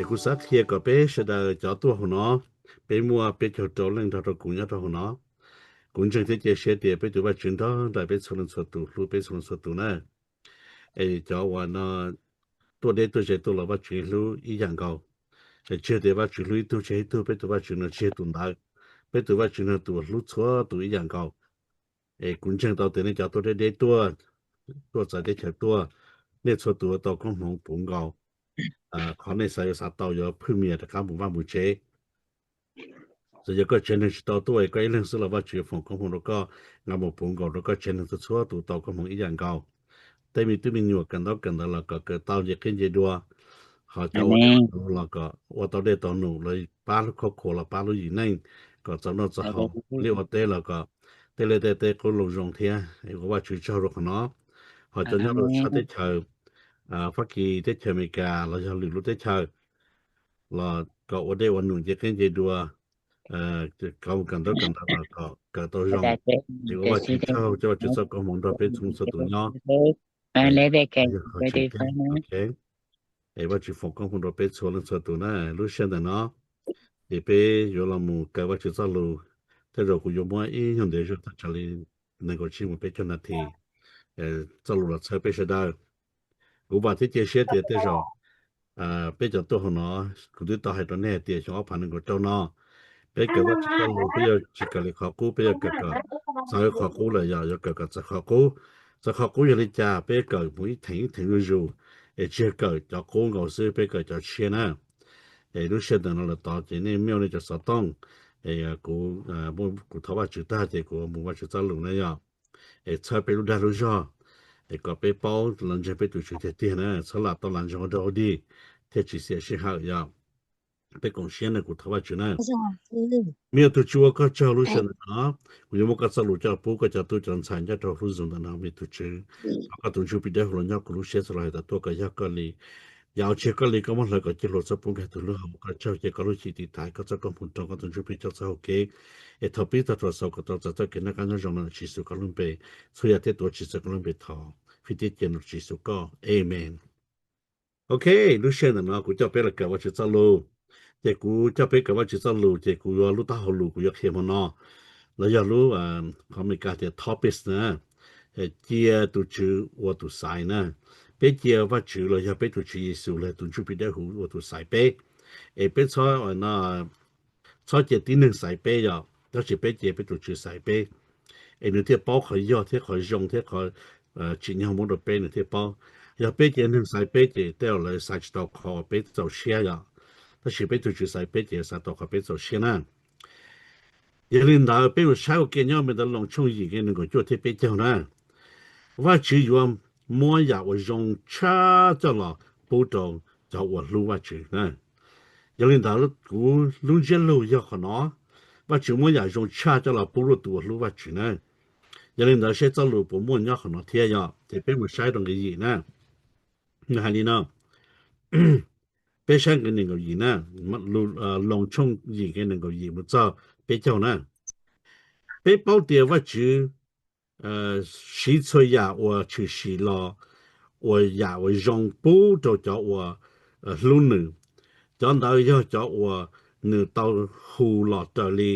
Kuv xav qhia kom peb sawv daws cov tuaj hauv no, peb muaj peb caug rau leej nrog rau kuv nyob rau hauv no. Kuv ntseeg thiab cia siab tias peb tus Vajtswv nrog nraim peb txhua leej txhua tus, hlub peb txhua leej txhua tus na. Es cov uas no tuaj deb tuaj ze tuaj los Vajtswv hlub ib yam nkaus. Es tsis yog tias Vajtswv hlub ib tug tseg ib tug, peb tus Vajtswv no tsis yog tus ntawd. Peb tus Vajtswv no tus uas hlub txhua tus ib yam nkaus. Es kuv ntseeg tau tias nej cov tuaj deb deb tuaj, tuaj txawv teb chaws tuaj, nej txhua tus tau koob hmoov puv nkaus. Qhov nej xav yuav xav tau yuav phwj mias rov qab mus vaj mus tsev. Txawm yog koj tsev neeg tsis tau tuaj, koj ib leeg xwb los Vajtswv yuav foom koob hmoov rau koj, nqa mus puv nkaus rau koj tsev neeg txhua txhua tus tau koob hmoov ib yam nkaus. Tej me tub me nyuam kawm ntaub kawm ntawv los kom kawm tau nce qib nce dua, ho cov ua dej ua num los kom ua tau dej tau num, los pab lub khuab khuas los pab lub yim neej kom txaus noj txaus haus, liaj ua teb los kom tej liaj tej teb qub loo zoo thiab. Ua Vajtswv tsaug rau qhov no. Ho cov nyob rau tshaj teb chaws Fab Kis, teb chaws Amelikas los yog lwm lub teb chaws los kom ua dej ua num nce qib nce dua, kawm ntaub kawm ntawv los kom kawm tau zoo. Es ua Vajtswv tsaug, coj Vajtswv txoj koob hmoov nrog peb txhua txhua tus nyob. Es Vajtswv foom koob hmoov rau peb txhua leej txhua tus na. Lub sij hawm ntawm no ces peb yuav los mus kawm Vajtswv txoj lus. Tej zaum kuv yuav muab ib nyuag ntev zog thaj tsam li nees nkaum tsib mus peb caug nas this txoj lus los txhawb peb sawv daws. Kuv vam thiab cia siab tias tej zaum peb cov tuaj hauv no, kuv twb tau hais rau nej hais tias xyoo ob phav nees nkaum rau no, peb kawm Vajtswv txoj lus peb yuav tsis kawm li qhov qub, peb yuav kawm kom txawv qhov qub lawm, yog yuav kawm kom txawv qhov qub. Txawv qhov qub yog li cas? Peb kawm mus ib theem ib theem zuj zus, es tsis yog kawm cov qub nkaus xwb, peb kawm cov tshiab na. Es lub sij hawm ntawm no lawm tod ces nej muaj nej cov xov tooj, es kuv, kuv thov Vajtswv tag ces kuv mus Vajtswv txoj lus na yom. Es txhawb peb lub dag lub zog, es kom peb paub los ntseeg peb tus Tswv tiag tiag na, txhob lam tau lam ntseeg ua dog ua dig thiaj tsis xiam sij hawm yom. Peb koom siab na, kuv thov Vajtswv na. Me tug Tswv ua koj tsaug lub sij hawm ntawm no, kuv yuav muab koj txoj lus coj pub koj cov tub cov ntxhais nyob rau hlub zos ntawm no me tug Tswv. Thov koj tus Ntsuj Plig Dawb Huv los nyob kuv lub siab txhua los hais tias tuaj koj yog koj li. Yam uas tsis yog koj li koj muab hlawv kom cig hluas txhob pub nkag tus lub hauv, koj tsaug ces koj lub hwj chim tiv thaiv koj txoj koob hmoov rau koj tus Ntsuj Plig coj txoj hau kev. Es thaum pib txog thaum xaus kom tau txais txoj kev noj qab nyob zoo no Tswv Yexus koj lub npe, txhua yam thiab tuav Tswv Yexus koj lub npe thov, fij thiab cia Tswv Yexus koj, amen. Ok, lub sij hawm ntawm no kuv coj peb los kawm Vajtswv txoj lus. Ces kuv coj peb kawm Vajtswv txoj lus ces kuv yuav lub taub hau lus kuv yuav qhia hmo no, los yog lub qhov Amelikas tias topics na, cia tus Tswv ua tus xaiv na. Peb cia Vajtswv los yog peb tus Tswv Yexus los yog tus Ntsuj Plig Dawb Huv ua tus xaiv peb. Es peb txhob cia tib neeg xaiv peb yom, tab sis peb cia peb tus Tswv xaiv peb, es nws thiaj paub qhov yog thiab qhov zoo thiab qhov tsim nyog muab rau peb nws thiaj paub. Yog peb cia neeg xaiv peb ces tej zaum lawv xaiv tsis tau qhov uas peb txaus siab yom, tab sis peb tus Tswv xaiv peb ces xaiv tau qhov peb txaus siab na. Yog li ntawd peb mus saib ua ke nyob me ntawv Loos tshooj yim nqe nees nkaum cuaj thiab peb caug na. Vajtswv yuav muab yam uas zoo tshaj coj los pub rau cov uas hlub Vajtswv na. Yog li ntawd kuv lub ntsiab lus yog qhov no, Vajtswv muab yam zoo tshaj coj los pub rau tus uas hlub Vajtswv na. Yog li ntawd seb txoj lus puas muaj nyob qhov no thiab yom, ces peb mus saib rau nqe yim na. Nws hais li no, peb saib nqe nees nkaum yim na, Loos tshooj yim nqe nees nkaum yim mus txog peb caug na. Peb paub tias Vajtswv siv txhua yam uas tshwm sim los ua yam uas zoo pub rau cov uas hlub nws. Cov ntawd yog cov uas nws tau hu los raws li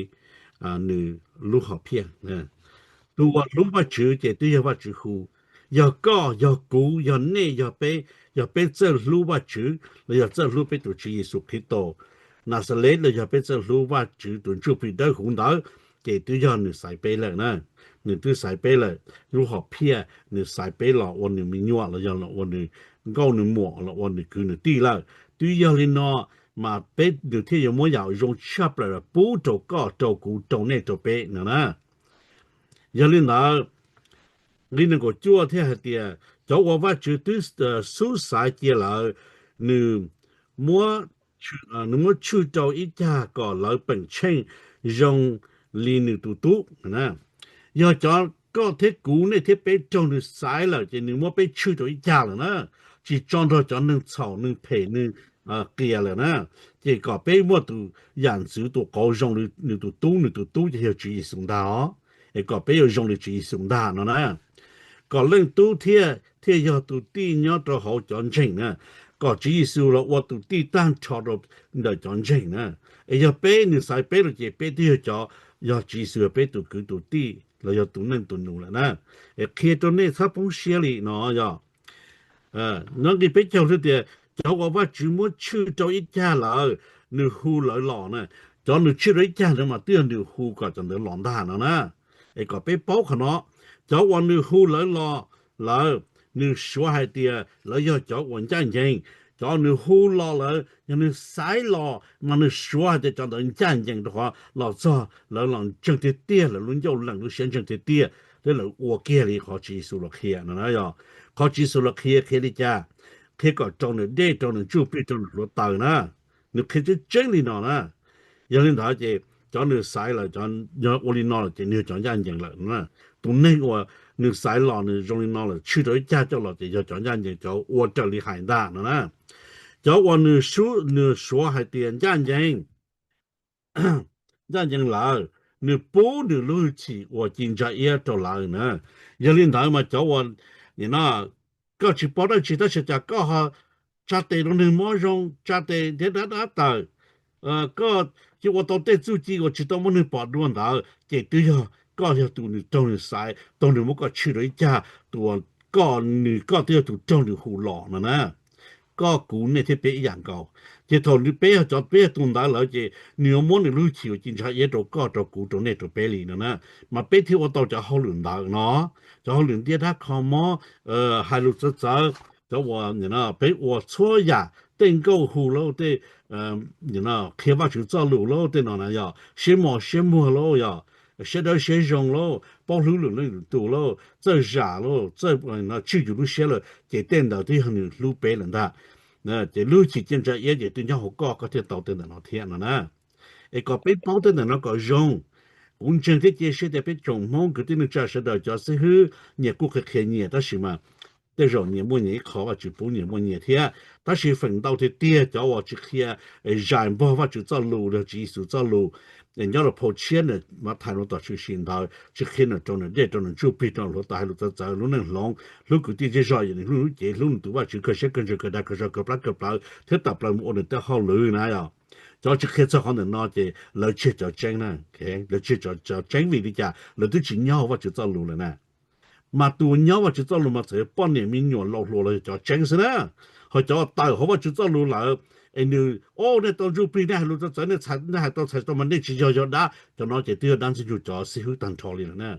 nws lub hom phiaj. Tus uas hlub Vajtswv ces twb yog Vajtswv hu. Yog koj, yog kuv, yog nej, yog peb, yog peb txawj hlub Vajtswv los yog txawj hlub peb tus Tswv Yexus Khetos Naxales los yog peb txawj hlub Vajtswv tus Ntsuj Plig Dawb Huv ntawd, ces twb yog nws xaiv peb lawm na. Nws twb xaiv peb lawm, lub hom phiaj nws xaiv peb los ua nws me nyuam los yog los ua nws nkauj nws muam los ua nws kwv nws tij lawm. Twb yog li no mas peb nws thiaj yuav muab yam zoo tshaj plaws los pub rau koj rau kuv rau nej rau peb no na. Yog li ntawd, nqe nees nkaum cuaj thiaj hais tias cov uas Vajtswv twb xub xaiv cia lawm, nws muab nws muab tshwj rau ib cag kom lawv peem tsheej zoo li nws tus tub. Yog cov koj thiab kuv nej thiab peb raug nws xaiv lawm ces nws muab peb tshwj rau ib cag lawm na, tsis tso nrog cov neeg txhaum neeg phem neeg qias lawm na. Ces kom peb muaj tus yam ntxwv tus qauv zoo li nws tus tub, nws tus tub ces yog Tswv Yexus ntag os. Es kom peb yuav zoo li Tswv Yexus ntag no na. Kom leej tub thiaj thiaj yog tus tij nyob rau hauv cov ntseeg na. kom Tswv Yexus los ua tus tij tag nrho rau ntawm cov ntseeg na. Es yog peb, nws xaiv peb los ces peb twb yog cov, yog Tswv Yexus yog peb tus kwv tus tij los yog tus neej tus nus lawm na. Es qhia rau nej txhob poob siab li no yog. Nyob nqi peb caug hais tias cov uas Vajtswv muab tshwj rau ib cag lawm, nws hu lawv los na. Cov nws tshwj rau ib cag ntawd mas twb yog nws hu kom cov ntawd los ntag no na. Es kom peb paub qhov no, cov uas nws hu lawv los lawm, nws suav hais tias lawv yog cov uas ncaj ncees. Cov nws hu los lawm yog nws xaiv los mas nws suav hais tias cov ntawd ncaj ncees rau qhov los txog lawv los ntseeg tiag tiag, lawv lub ncauj lees lub siab ntseeg tiag tiag, thiab lawv ua kiag li qhov Tswv Yexus los qhia no na yog. Qhov Tswv Yexus los qhia, qhia li cas? Qhia kom raug nws dej, raug nws ntsuj plig, raug nws hluav taws na. Nws qhia tseeb tseeb li no na. Yog li ntawd ces cov nws xaiv lawm, yog ua li no lawm ces nws yog cov ncaj ncees lawm na. Tus neeg uas nws xaiv los nws zoo li no lawm, tshwj rau ib cag coj los ces yog cov ncaj ncees, cov ua raws li hais ntag no na. Cov uas nws suav hais tias ncaj ncees, ncaj ncees lawm, nws pub nws lub hwj chim uas ci ntsa iab rau lawv na. Yog li ntawd mas cov uas, nim no, koj tsis paub dab tsi tab sis cas koj ho tsa tes rau neeg mob zoo, tsa tes thiab dab dab tawm, koj cia ua tau tej txuj ci uas tsis tau muaj neeg pom dua ntawd ces twb yog koj yog tus nws raug nws xaiv, raug nws muab koj tshwj rau ib cag, tus uas koj nws, koj twb yog tus raug nws hu los no na. Koj kuv nej thiab peb ib yam nkaus. Ces thaum peb yog cov, peb yog tus ntawd lawm ces nws yuav muab nws lub hwj chim uas ci ntsa iab rau koj, rau kuv, rau nej, rau peb li no na. Mas peb thiaj ua tau cov hauj lwm ntawd no, cov hauj lwm ntiab dab kho mob, hais lus txawv txawv, cov uas peb ua txhua yam, tej nkauj hu lauj, tej qhia Vajtswv txoj lus lauj, tej no na yog siab mos siab muag lauj, yog siab dawb siab zoo lauj, paub hlub lwm leej lwm tus lauj, txawj zam lauj, txawj tswj yus lub siab lawm ces tej ntawd twb yog nws hlub peb lawm ntag. Ces lub hwj chim ci ntsa iab ces twb nyob hauv koj, koj thiaj tau tej ntawm no thiab no na. Es kom peb paub tej ntawm no kom zoo. Kuv ntseeg thiab cia siab tias peb tsoom Hmoob kwv tij neej tsa sawv daws, cov xib hwb nyias kuj qhia qhia nyias tab sis mas tej zaum nyias muaj nyias ib qho, Vajtswv pub nyias muaj nyias thiab. Tab sis feem ntau tiag tiag cov uas tsis qhia, zais npog Vajtswv txoj lus, yog Tswv Yexus txoj lus, nyob rau phau tshiab ntawm Mathais los tom tshwm sim ntawd, tsis qhia nws raug nws dej, raug nws ntsuj plig, raug hluav taws, hais lus txawv txawv, hlub neeg hloov, hlub kwv tij zej zog, hlub lub cev, hlub nws tus Vajtswv, kawg siab kawg ntsws, kawg dag kawg zog, kawg plab kawg plawv, thiab tawm plaws mus ua nws tej hauj lwm na yog. Cov tsis qhia txog qhov ntawm no ces lawv tsis yog cov tseeb na. Lawv tsis yog cov tseeb vim li cas? Lawv twb tsis nyob hauv Vajtswv txoj lus lawm na. Mas tus nyob Vajtswv txoj lus mas txawm yog poj niam me nyuam laus hluas los yog cov tseeb xwb na. Ho cov tawm hauv Vajtswv txoj lus lawm, es nws, o, nej tau ntsuj plig, nej hais lus txawv txawv, nej hais tau txhais tau mas nej tsis yog, yog dab, cov no ces twb yog dab ntxwg nyoog cov xib hwb tag nrho li lawm na.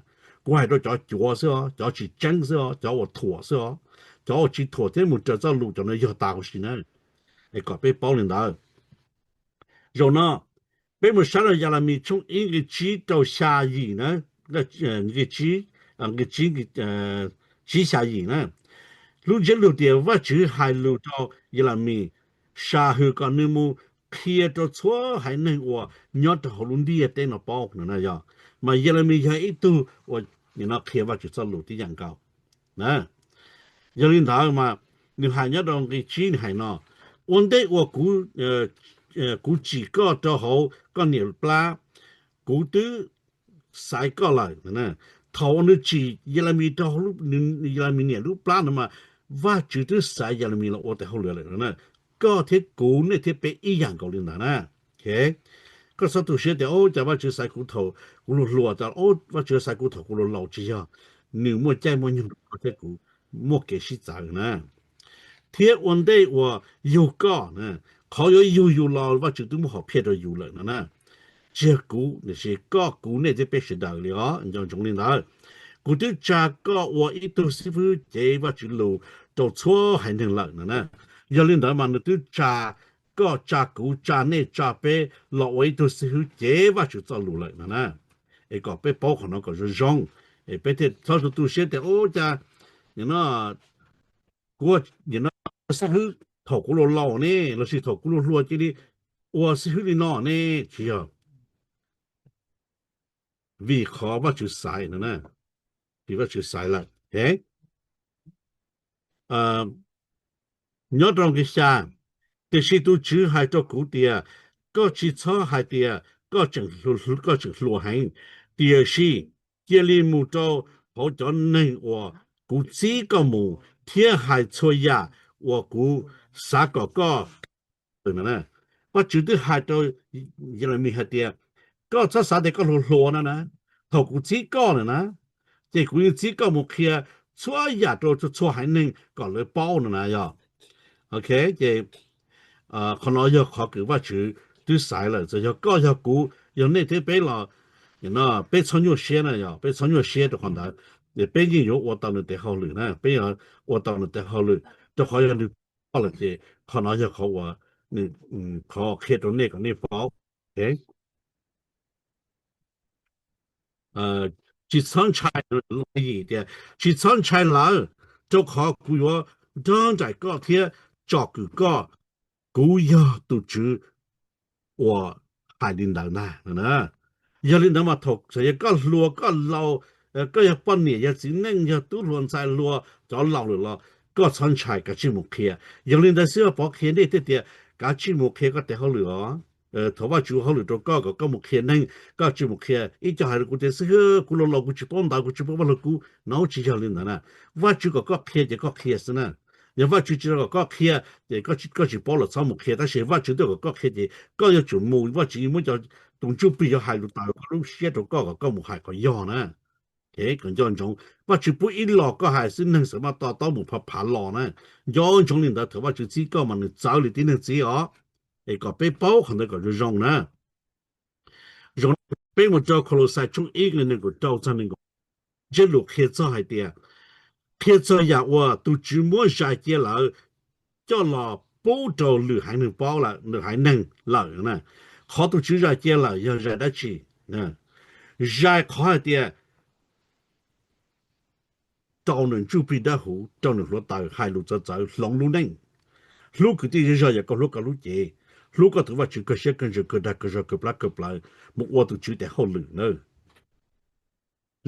Kuv hais rau cov cuav xwb os, cov tsis tseeb xwb os, cov uas thuam xwb os. Cov uas tsis thuam thiab mus raws txoj lus cov no yog tas huv si na. Es kom peb paub li ntawd. Zaum no peb mus saib rau Yelemis tshooj ib nqe tsib rau xya yim na, nqe tsib, nqe tsib, tsib xya yim na. Lub ntsiab lus tias Vajtswv hais lus rau Yelemis, sam hwm kom nws mus qhia rau txhua haiv neeg uas nyob rau hauv lub ntiaj teb no paub no na yog. Mas Yelemis yog ib tug uas nim no qhia Vajtswv txoj lus tib yam nkaus na. Yog li ntawd mas nws hais nyob rau nqe tsib nws hais no, ua ntej uas kuv, kuv tsim koj rau hauv koj niam plab, kuv twb xaiv koj lawm. Thaum uas nws tsim Yelemis rau, Yelemis niam lub plab no mas Vajtswv twb xaiv Yelemis los ua tes hauj lwm lawm. Koj thiab kuv, nej thiab peb ib yam nkaus li ntawd na. Koj txhob tu siab tias, o, cas Vajtswv xaiv kuv thaum kuv hluas hluas, cas Vajtswv xaiv kuv thaum kuv laus laus, tsis yog. Nws muaj caij muaj nyoog rau koj thiab kuv muaj kev sib txawv na. Thiab ua ntej uas yug koj, qhov yuav yug yus los Vajtswv twb muab hom phiaj rau yus lawm no na. Tsis yog kuv, tiam sis koj, kuv, nej thiab peb sawv daws li os, nco ntsoov li ntawd. Kuv twb tsa koj ua ib tug xib fwb cev Vajtswv lus rau txhua haiv neeg lawm no na. Yog li ntawd mas nws twb tsa koj, tsa kuv, tsa nej, tsa peb los ua ib tug xib fwb cev Vajtswv txoj lus lawm no na. Es kom peb paub qhov no kom zoo zoo, es peb thiaj txhob tu siab tias, o, cas nim no kuv, nim no xib fwb thaum kuv laus laus ne, lossis thaum kuv hluas hluas cia li ua xib fwb li no ne. Tsis yog, vim qhov Vajtswv xaiv no na, vim Vajtswv xaiv lawm. Nyob rau nqe xya, tiam sis tus Tswv hais rau kuv tias, koj tsis txhob hais tias koj tseem, koj tseem hluas heev, tiam sis cia li mus rau hauv cov neeg uas kuv txib koj mus thiab hais txhua yam uas kuv xav kom koj no na. Vajtswv twb hais rau Yelemis hais tias, koj txhob xav tias koj hluas hluas no na, thaum kuv txib koj lawm na, ces kuv yeej txib koj mus qhia txhua yam rau txhua haiv neeg kom lawv paub no na yog. Ok, ces qhov no yog qhov kws Vajtswv twb xaiv lawm, txawm yog koj yog kuv yog nej thiab peb los, peb txhob nyuaj siab na yog, peb txhob nyuaj siab rau qhov ntawd. Peb yeej yuav ua tau nws tes hauj lwm na, peb yuav ua tau nws tes hauj lwm rau qhov yog nws paub lawm ces qhov no yog qhov uas, qhov qhia rau nej kom nej paub. Tsis txhob ntshai, tias tsis txhob ntshai lawm, rau qhov kuv yuav nrog nraim koj thiab tsom kwm koj, kuv yog tus Tswv uas hais li ntawd ntag. Yog li ntawd mas thaum txawm yog koj hluas koj laus, koj yog poj niam yog txiv neej yog tub hluas ntxhais hluas cov laus lawm los koj txhob ntshai, kav tsij mus qhia. Yog li ntawd xwb Pov qhia nej thiaj tias kav tsij mus qhia koj tes hauj lwm os. Thaum Vajtswv ua hauj lwm rau koj kom koj mus qhia neeg, koj tsis mus qhia, ib co hais rau kuv tias xib hwb, kuv laus laus kuv tsis paub ntawv, kuv tsis paub Vajluskub no, tsis yog li ntawd na. Vajtswv kom koj qhia ces koj qhia xwb na. Yog Vajtswv tsis kom koj qhia ces koj tsis paub los txhob mus qhia, tab sis Vajtswv twb kom koj qhia ces koj yuav tsum mus, Vajtswv muab cov, tus Ntsuj Plig yuav hais lus taws koj lub siab rau koj kom koj mus hais kom yog na. Kom nco ntsoov, Vajtswv pub ib los koj hais xwb neeg xav maj to taub mus phav phav los na. Nco ntsoov li ntawd, thaum Vajtswv txib koj mas nws txawv li tib neeg txib os. Es kom peb paub qhov ntawd kom zoo zoo na. Zoo, peb mus rau Kaulauxais tshooj ib nqe nees nkaum rau txog nees nkaum, ntsiab lus qhia txog hais tias, qhia txog yam uas tus Tswv muab zais cia lawm coj los pub rau lwm haiv neeg paub lawm, lwm haiv neeg lawm na. Qhov tus Tswv zais cia lawm yog zais dab tsi? Zais qhov hais tias rau nws Ntsuj Plig Dawb Huv, rau nws hluav taws hais lus txawv txawv hloov lub neej. Hlub kwv tij zej zog yam koj hlub koj lub cev, hlub koj tus Vajtswv kawg siab kawg ntsws kawg dag kawg zog kawg plab kawg plawv, mus ua tus Tswv tes hauj lwm na.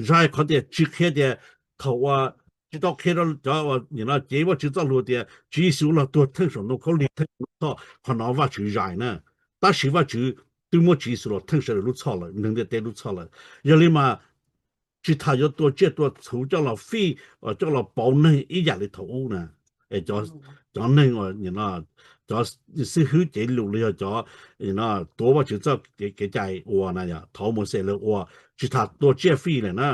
Zais qhov tias tsis qhia tias, thaum uas tsis tau qhia rau cov, cev Vajtswv txoj lus tias Tswv Yexus los tuag theej saum ntoo khaub lig theej lub txhoj, qhov no Vajtswv zais na. Tab sis Vajtswv twb muab Tswv Yexus los theej sawv daws lub txhoj lawm, neeg ntiaj teb lub txhoj lawm. Yog li mas tsis tas yuav tua tsiaj tua txhu coj los fij, coj los pauv neeg ib yam li thaum ub na. Es cov neeg, cov xib hwb cev lus los yog cov tuav Vajtswv txoj kev cai ua na, thaum Mauxes lawv ua, tsis tas tua tsiaj fij lawm na,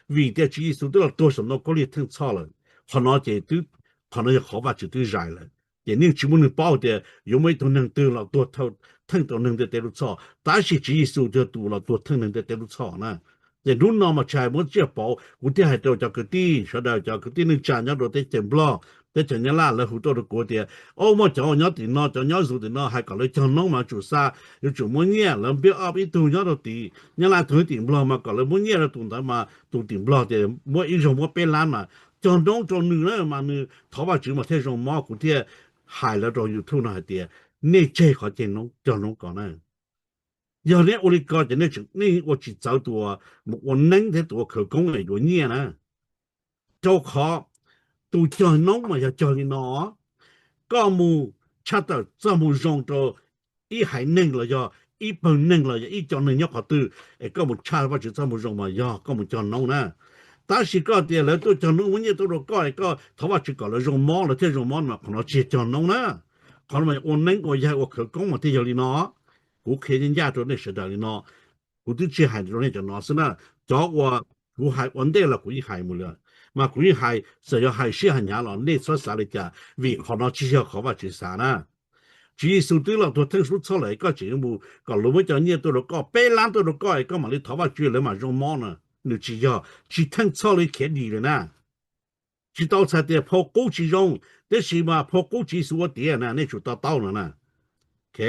vim tias Tswv Yexus twb los tuag saum ntoo khaub lig theej txhoj lawm. Qhov no ces, qhov no yog qhov Vajtswv twb zais lawm. Ces yeej tsis muaj neeg paub tias yuav muaj ib tug neeg twg los tuag theej tau neeg ntiaj teb lub txhoj, tab sis Tswv Yexus yog tus los tuag theej neeg ntiaj teb lub txhoj na. Ces hnub no mas tsis hais muab tsiaj pauv, kuv thiaj hais rau cov kwv tij sawv daws, cov kwv tij neej tsa nyob rau teb chaws Nplog, teb chaws Nyab Laj, lawv hu tuaj rau kuv tias, o, muaj cov uas nyob tim no, cov nyob zus tim no hais kom lawv cog noob mas tsum xa, yuav tsum muab nyiaj, lawv npiab ob ib tug nyob rau tim Nyab Laj, ib tug nyob tim Nplog mas kom lawv muab nyiaj rau tus ntawd mas tus tim Nplog tias muab ib zaug muab peb lab mas cog noob rau nws na, mas nws thov Vajtswv mas thiaj zoo mob. Kuv thiaj hais lawv rau YouTube no hais tias, nej tseg qhov ceg noob cog noob ko na. Yog nej ua li ko ces nej tseem, nej ua tsis txawv tus uas mus ua neeb thiab tus ua khawv koob es yuav nyiaj na. Rau qhov tus cog noob mas yog cog li no, koj mus tshaj tawm txoj moo zoo rau ib haiv neeg los yog ib pawg neeg los yog ib co neeg nyob qhov twg, es koj mus tshaj Vajtswv txoj moo zoo mas yog koj mus cog noob na. Tab sis koj tias lawv tuaj cog noob muab nyiaj tuaj rau koj es koj thov Vajtswv kom lawv zoo mob lawv thiaj zoo mob no, qhov no tsis yog cog noob na. Qhov no mas ua neeb ua yaig ua khawv koob mas thiaj yog li no. Kuv qhia ncaj ncaj rau nej sawv daws li no. Kuv twb tsis hais rau nej cov no xwb na, cov uas kuv hais ua ntej los kuv yeej hais mus lawm, mas kuv yeej hais, txawm yog hais siab hais hnyav los nej txhob xav li cas, vim qhov no tsis yog qhov Vajtswv xav na. Tswv Yexus twb los tuag theej lub txhoj lawm, koj tseem yuav mus kom luag muab cov nyiaj tuaj rau koj, peb lab tuaj rau koj es koj mam li thov Vajtswv lawv mam zoo mob na. Nws tsis yog, tsis theej txhoj li khiav dim lawm na. Tsis tau txhais tias phau qub tsis zoo, tiam sis mas phau qub Tswv Yexus ua tiav na, nej tsum to taub no na. Ok,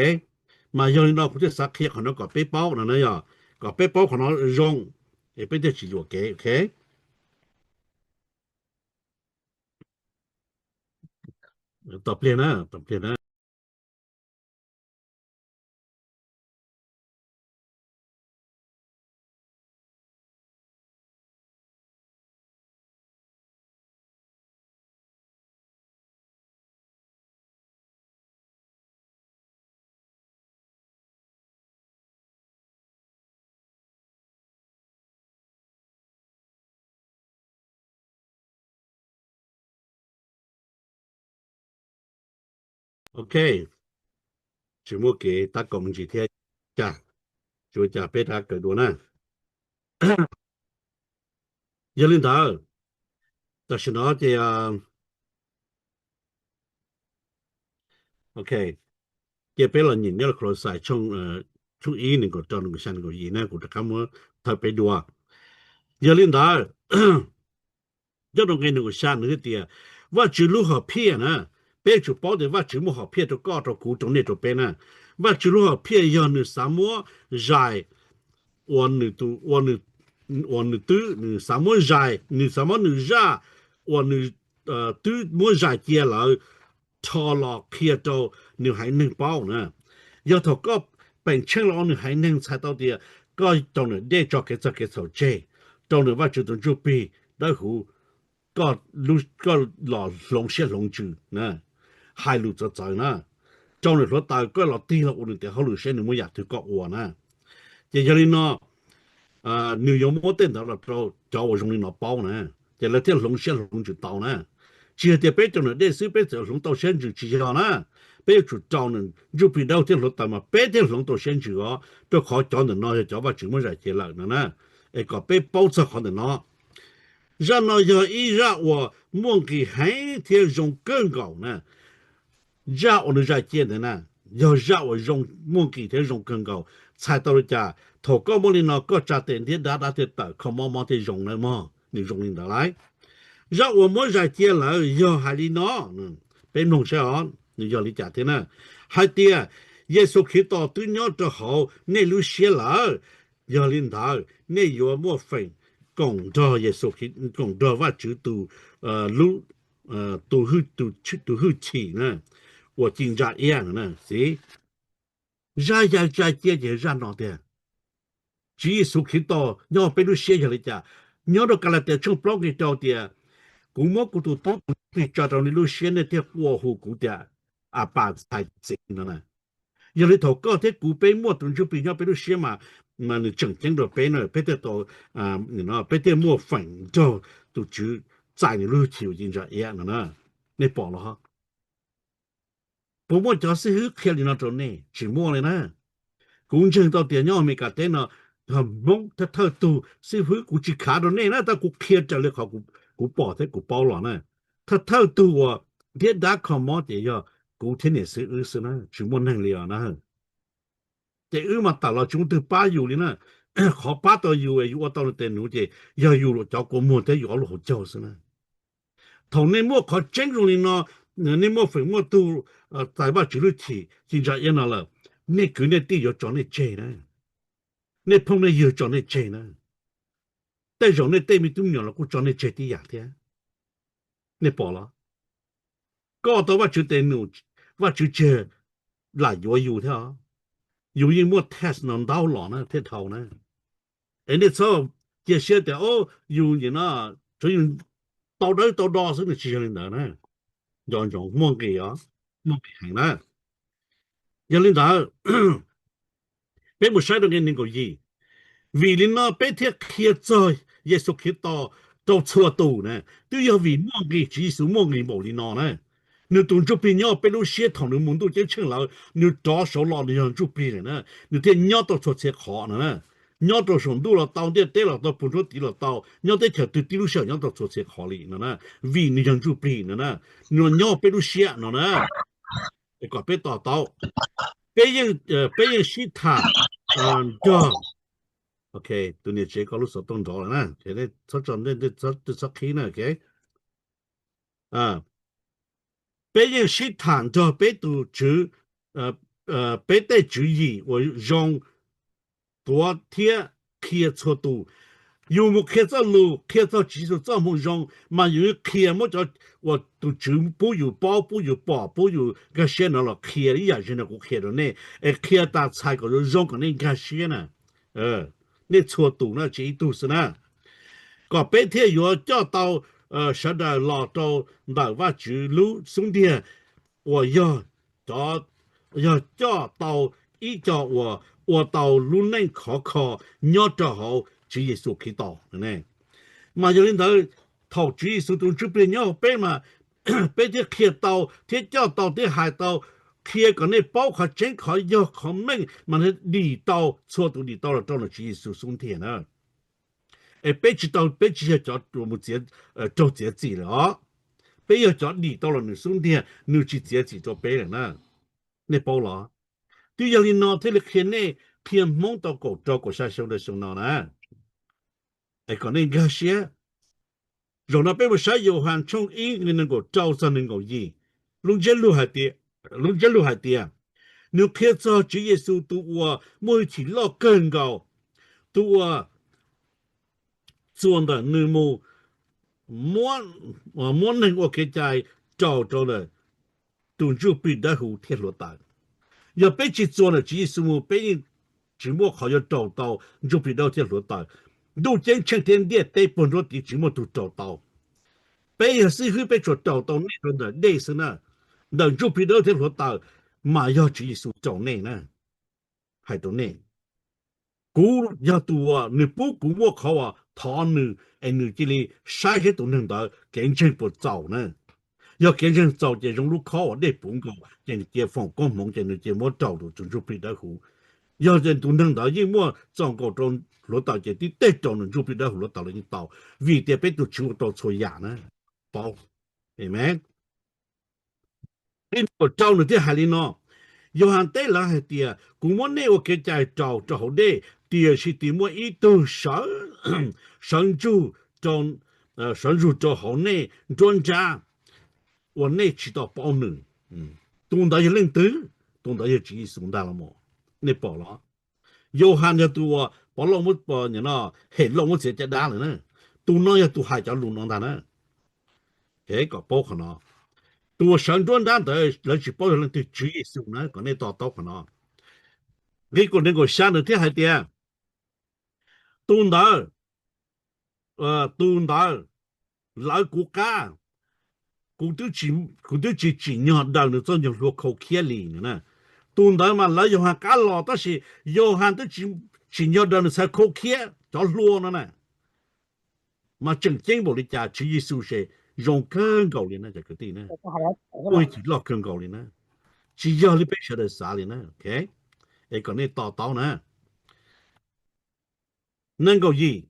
mas yog li no kuv thiaj xav qhia qhov no kom peb paub no na, yog kom peb paub qhov no zoo, es peb thiaj tsis yuam kev. Ok, tos pliag na, tos pliag na. Ok, tsis muaj kev tab kaum me ntsis thiab, cas, tsis ua cas peb rov kawm dua na. Yog li ntawd, tam sim no ces, ok, ces peb los nyeem nyob Kolauxais tshooj ib nees nkaum rau nees nkaum xya nees nkaum yim na, kuv rov qab muab thawm peb dua. Yog li ntawd, nyob rau nqe nees nkaum xya nws hais tias Vajtswv lub hom phiaj na, peb yuav tsum paub tias Vajtswv muaj hom phiaj rau koj, rau kuv, rau nej, rau peb na. Vajtswv lub hom phiaj yog nws xav muab zais uas nws, uas nws twb, nws xav muab zais, nws xav muab nws zaj uas nws twb muab zais cia lawm rho los qhia rau nws haiv neeg paub na. Yog thaum koj peem tsheej los ua nws haiv neeg txhais tau tias koj rau nws dej tso kev txog kev txhaum tseg, rau nws Vajtswv tus Ntsuj Plig Dawb Huv, koj los hloov siab hloov ntsws, hais lus txawv txawv na, rau nws hluav taws, koj los tig los ua nws tes hauj lwm saib nws muaj yam twg koj ua na. Ces yog li no, nws yuav muab tej ntawd los rau cov uas zoo li no paub na, ces lawv thiaj hloov siab hloov ntsws tau na. Tsis yog tias peb rau nws dej xwb peb txawm hloov tau siab ntsws, tsis yog na. Peb yuav tsum rau nws Ntsuj Plig Dawb Huv thiab hluav taws mas peb thiaj hloov tau siab ntsws os, rau qhov cov ntawm no yog cov Vajtswv muab zais cia lawm no na. Es kom peb paub txog qhov ntawm no. Zaj no yog ib zaj uas muaj nqis heev thiab zoo kawg nkaus na. Zaj uas nws zais cia ntawd na, yog zaj uas zoo, muaj nqis thiab zoo kawg nkaus. Txhais tau li cas? Thaum koj muaj li no koj tsa tes ntiab dab, dab thiaj tawm, kho mob, mob thiaj zoo na mog. Nws zoo li ntawd lauj. Zaj uas muab zais cia lawm yog hais li no, peb mloog saib os, nws yog li cas thiab na. Hais tias Yexus Khetos twb nyob rau hauv nej lub siab lawm, yog li ntawd nej yuav muaj feem koom nrog Yexus, koom nrog Vajtswv tus, tus, tus hwj chim na, uas ci ntsa iab no na. Xib, zaj ya zais cia ces zaj no tiag. Tswv Yexus Khetos nyob peb lub siab yog li cas? Nyob rau Kalatias tshooj plaub nqe rau tias, kuv muab kuv tus tub tus ntsuj plig tso rau nej lub siab, nej thiaj quaj hu kuv tias, Apas, txhais txiv no na. Yog li thaum koj thiab kuv peb muaj tus ntsuj plig nyob peb lub siab mas, mas nws tseem ceeb rau peb na, peb thiaj tau, peb thiaj muaj feem nrog tus Tswv txais nws lub hwj chim uas ci ntsa iab no na. Nej pom los? Puas muaj cov xib hwb qhia li no rau nej? Tsis muaj li na. Kuv ntseeg tau tias nyob Amelikas teb no, yog Hmoob thawj thawj tug xib hwb, kuv tsis khav rau nej na, tab kuv qhia raws li qhov kuv pom thiab kuv paub los na. Thawj thawj tug uas ntiab dab kho mob ces yog kuv thiab niam xib hwb xwb na, tsis muaj neeg li os na. Ces wb mas tawm los tsis muaj twg pab yus li na. Qhov pab tau yus es yus ua tau nws tes nuv ces yog yus cov kua muag thiab yus ob lub hauv caug xwb na. Thaum nej muaj qhov tseeb zoo li no, nej muaj feem muaj tug txais Vajtswv lub hwj chim ci ntsa iab no lawm, nej kwv nej tij yuav tso nej tseg na. Nej phooj nej ywg tso nej tseg na. Tej zaum nej tej me tub me nyuam los kuj tso nej tseg tib yam thiab. Nej pom los? Koj tau Vajtswv tes num, Vajtswv tseg lam yuav yus thiab os. Yus yeej muaj test no ntau los na thiaj dhau na. Es nej txhob cia siab tias, o, yus nim no tsuav yus tau dawb tau do xwb, nws tsis yog li ntawd na. Nco ntsoov, muaj nqis os, muaj nqis heev na. Yog li ntawd, peb mus saib rau nqe nees nkaum yim. Vim li no peb thiaj qhia txog Yexus Khetos rau txhua tus na. Twb yog vim muaj nqis, Tswv Yexus muaj nqis npaum li no na. Nws tus ntsuj plig nyob peb lub siab, thaum nws mus ntuj ceeb tsheej lawm, nws rov sauv los nws yog ntsuj plig lawm na, nws thiaj nyob tau txhua txhia qhov no na. Nyob rau saum ntuj los tau, ntiaj teb los tau, puag nruab tiv los tau, nyob teb chaws twg tib lub sij hawm nyob tau txhua txhia qhov li no na. Vim nws yog ntsuj plig no na, nws los nyob peb lub siab no na. Es kom peb to taub, peb yeej, peb yeej sib tham nrog, ok, tus niam tsev koj lub xov tooj nrov lawm na, txhob tso, txhob qhib na, ok. Peb yeej sib tham nrog peb tus tswv, peb tej tswv yim uas zoo tuav thiab qhia txhua tus. Yus mus qhia txoj lus, qhia txog Tswv Yexus txoj moo zoo, mas yus qhia muab cov uas tus tswv pub yus paub, pub yus pom, pub yus nkag siab no los qhia ib yam li no kuv qhia rau nej, es qhia tas txhais kom zoo zoo kom nej nkag siab na. Nej txhua tus na, tsis ib tug xwb na. Kom peb thiaj yuav coj tau sawv daws los rau ntawm Vajtswv lub xub ntiag uas yog, yog coj tau ib co uas ua tau lub neej khov kho nyob rau hauv Tswv Yexus Khetos. Mas yog li ntawd, thaum Tswv Yexus tus ntsuj plig nyob hauv peb mas peb thiaj qhia tau thiab coj tau thiab hais tau qhia kom nej paub qhov tseeb qhov yog qhov meej mas dim tau, txhua tus dim tau los rau ntawm Tswv Yexus xub ntiag na. Es peb tsis tau, peb tsis yog cov mus txiav, raug txiav txim lawm os. Peb yog cov dim tau los nws xub ntiag, nws tsis txiav txim rau peb lawm na. Nej paub los? Twb yog li no thiaj li qhia nej, qhia Hmoob tau kaum rau kaum xya xyoo rau xyoo no na. Es kom nej nkag siab. Zaum no peb mus saib Yauhas tshooj ib nqe nees nkaum rau txog nees nkaum yim. Lub ntsiab lus hais tias, lub ntsiab lus hais tias, nws qhia txog Tswv Yexus tus uas muaj hwj chim loj kawg nkaus, tus uas txuas ntawm nws mus muab, muab neeg ua kev cai raus rau ntawm tus ntsuj plig dawb huv thiab hluav taws. Yog peb tsis txuas ntawm Tswv Yexus mus, peb yeej tsis muaj qhov yuav raus tau ntsuj plig dawb thiab hluav taws. Ntuj ceeb tsheej thiab ntiaj teb puag nruab tiv tsis muaj tug raus tau. Peb yog xib hwb, peb tsuas raus tau nej rau ntawm dej xwb na. Ntawm ntsuj plig dawb thiab hluav taws mas yog Tswv Yexus raus nej na. Hais rau nej, kuv yog tus uas nws pub kuv muaj qhov uas thov nws, es nws cia li saib seb tus neeg ntawd kev ntseeg puas txaus na. Yog kev ntseeg txaus ces zoo lub khob uas dej puv nkaus ces nws cia foom koob hmoov ces nws cia muab raus tus ntsuj plig dawb huv. Yog tus neeg ntawd yeej muaj txaus nkaus rau hluav taws ces tib teg raus nws ntsuj plig dawb huv hluav taws los yeej tau, vim tias peb tus Tswv ua tau txhua yam na. Paub, amen. Nqe nees nkaum rau nws thiaj hais li no, Yauhas teb lawv hais tias, kuv muab nej ua kev cai raus rau hauv dej, tiam sis tis muaj ib tug sawv, sawv ntsug rau, sawv ntsug rau hauv nej nruab nrab uas nej tsis tau paub nws. Tus ntawd yog leej twg? Tus ntawd yog Tswv Yexus ntag los mas. Nej pom los? Yauhas yog tus uas Pov Lauj, Hem Lauj muab txiav caj dab lawm na. Tus no yog tus hais cov lus no ntag na. Kom paub qhov no. Tus uas sawv nruab nrab ntawd lawv tsis paub yog leej twg, Tswv Yexus na, kom nej to taub qhov no. Nqe kaum nees nkaum xya nws thiaj hais tias, tus ntawd, tus ntawd lawv kuv qab, kuv twb tsis tsim nyog daws nws txoj nyuag hlua khau khiab li. Tus ntawd mas lawv Yauhas qab los tab sis Yauhas twb tsis tsim nyog daws nws txhais khau khiab cov hlua no na. Mas tseem ceeb npaum li cas, Tswv Yexus ces zoo kawg nkaus li na cov kwv tij na, muaj hwj chim loj kawg nkaus li na. Tsis yog li peb sawv daws xav li na. Es kom nej to taub na. Nees nkaum yim,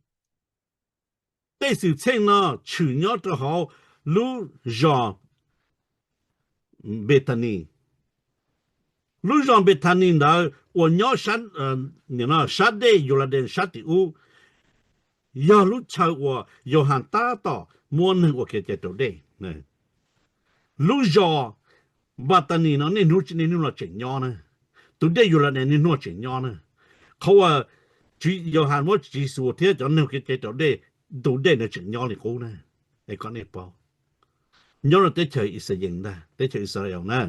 tej xwm txheej no tshwm nyob rau hauv lub zos Npethanis. Lub zos Npethanis ntawd uas nyob sab dej Yuladees sab tim ub, yog lub chaw uas Yauhas tab tom muab neeg ua kev cai raus dej. Lub zos Npethanis no niaj hnub, niaj hnub no tseem nyob na. Tus dej Yuladees niaj hnub tseem nyob na. Qhov uas Yauhas muab Tswv Yexus thiab cov neeg ua kev cai raus dej, tus dej no tseem nyob li qub na. Es kom nej paub, nyob rau teb chaws Ixayees ntag, teb chaws Israel na.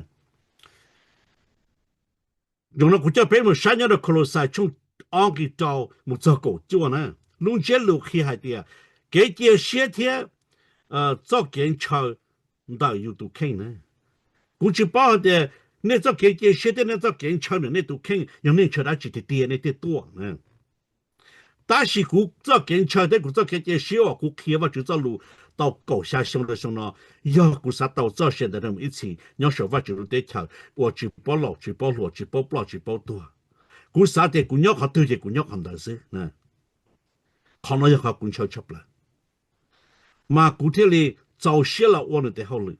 Zaum no kuv coj peb mus saib nyob rau Kaulauxais tshooj ob nqe rau mus txog kaum cuaj na. Lub ntsiab lus qhia hais tias, kev cia siab thiab txoj kev ntshaw ntawm yus tus kheej na. Kuv tsis paub hais tias nej txoj kev cia siab thiab nej txoj kev ntshaw ntawm nej tus kheej yog nej ntshaw dab tsi tiag tiag nej thiaj tuaj na. Tab sis kuv txoj kev ntshaw thiab kuv txoj kev cia siab uas kuv qhia Vajtswv txoj lus tau kaum xya xyoo rau xyoo no, yog kuv xav tau txoj sia ntawd rau mus ib txhis nyob saum Vajtswv lub teb chaws uas tsis paub laus tsis paub hluas tsis paub ploj tsis paub tuag. Kuv xav tias kuv nyob qhov twg ces kuv nyob qhov ntawd xwb. Qhov no yog qhov kuv ntshaw tshaj plaws, mas kuv thiaj li txaus siab los ua nws tes hauj lwm.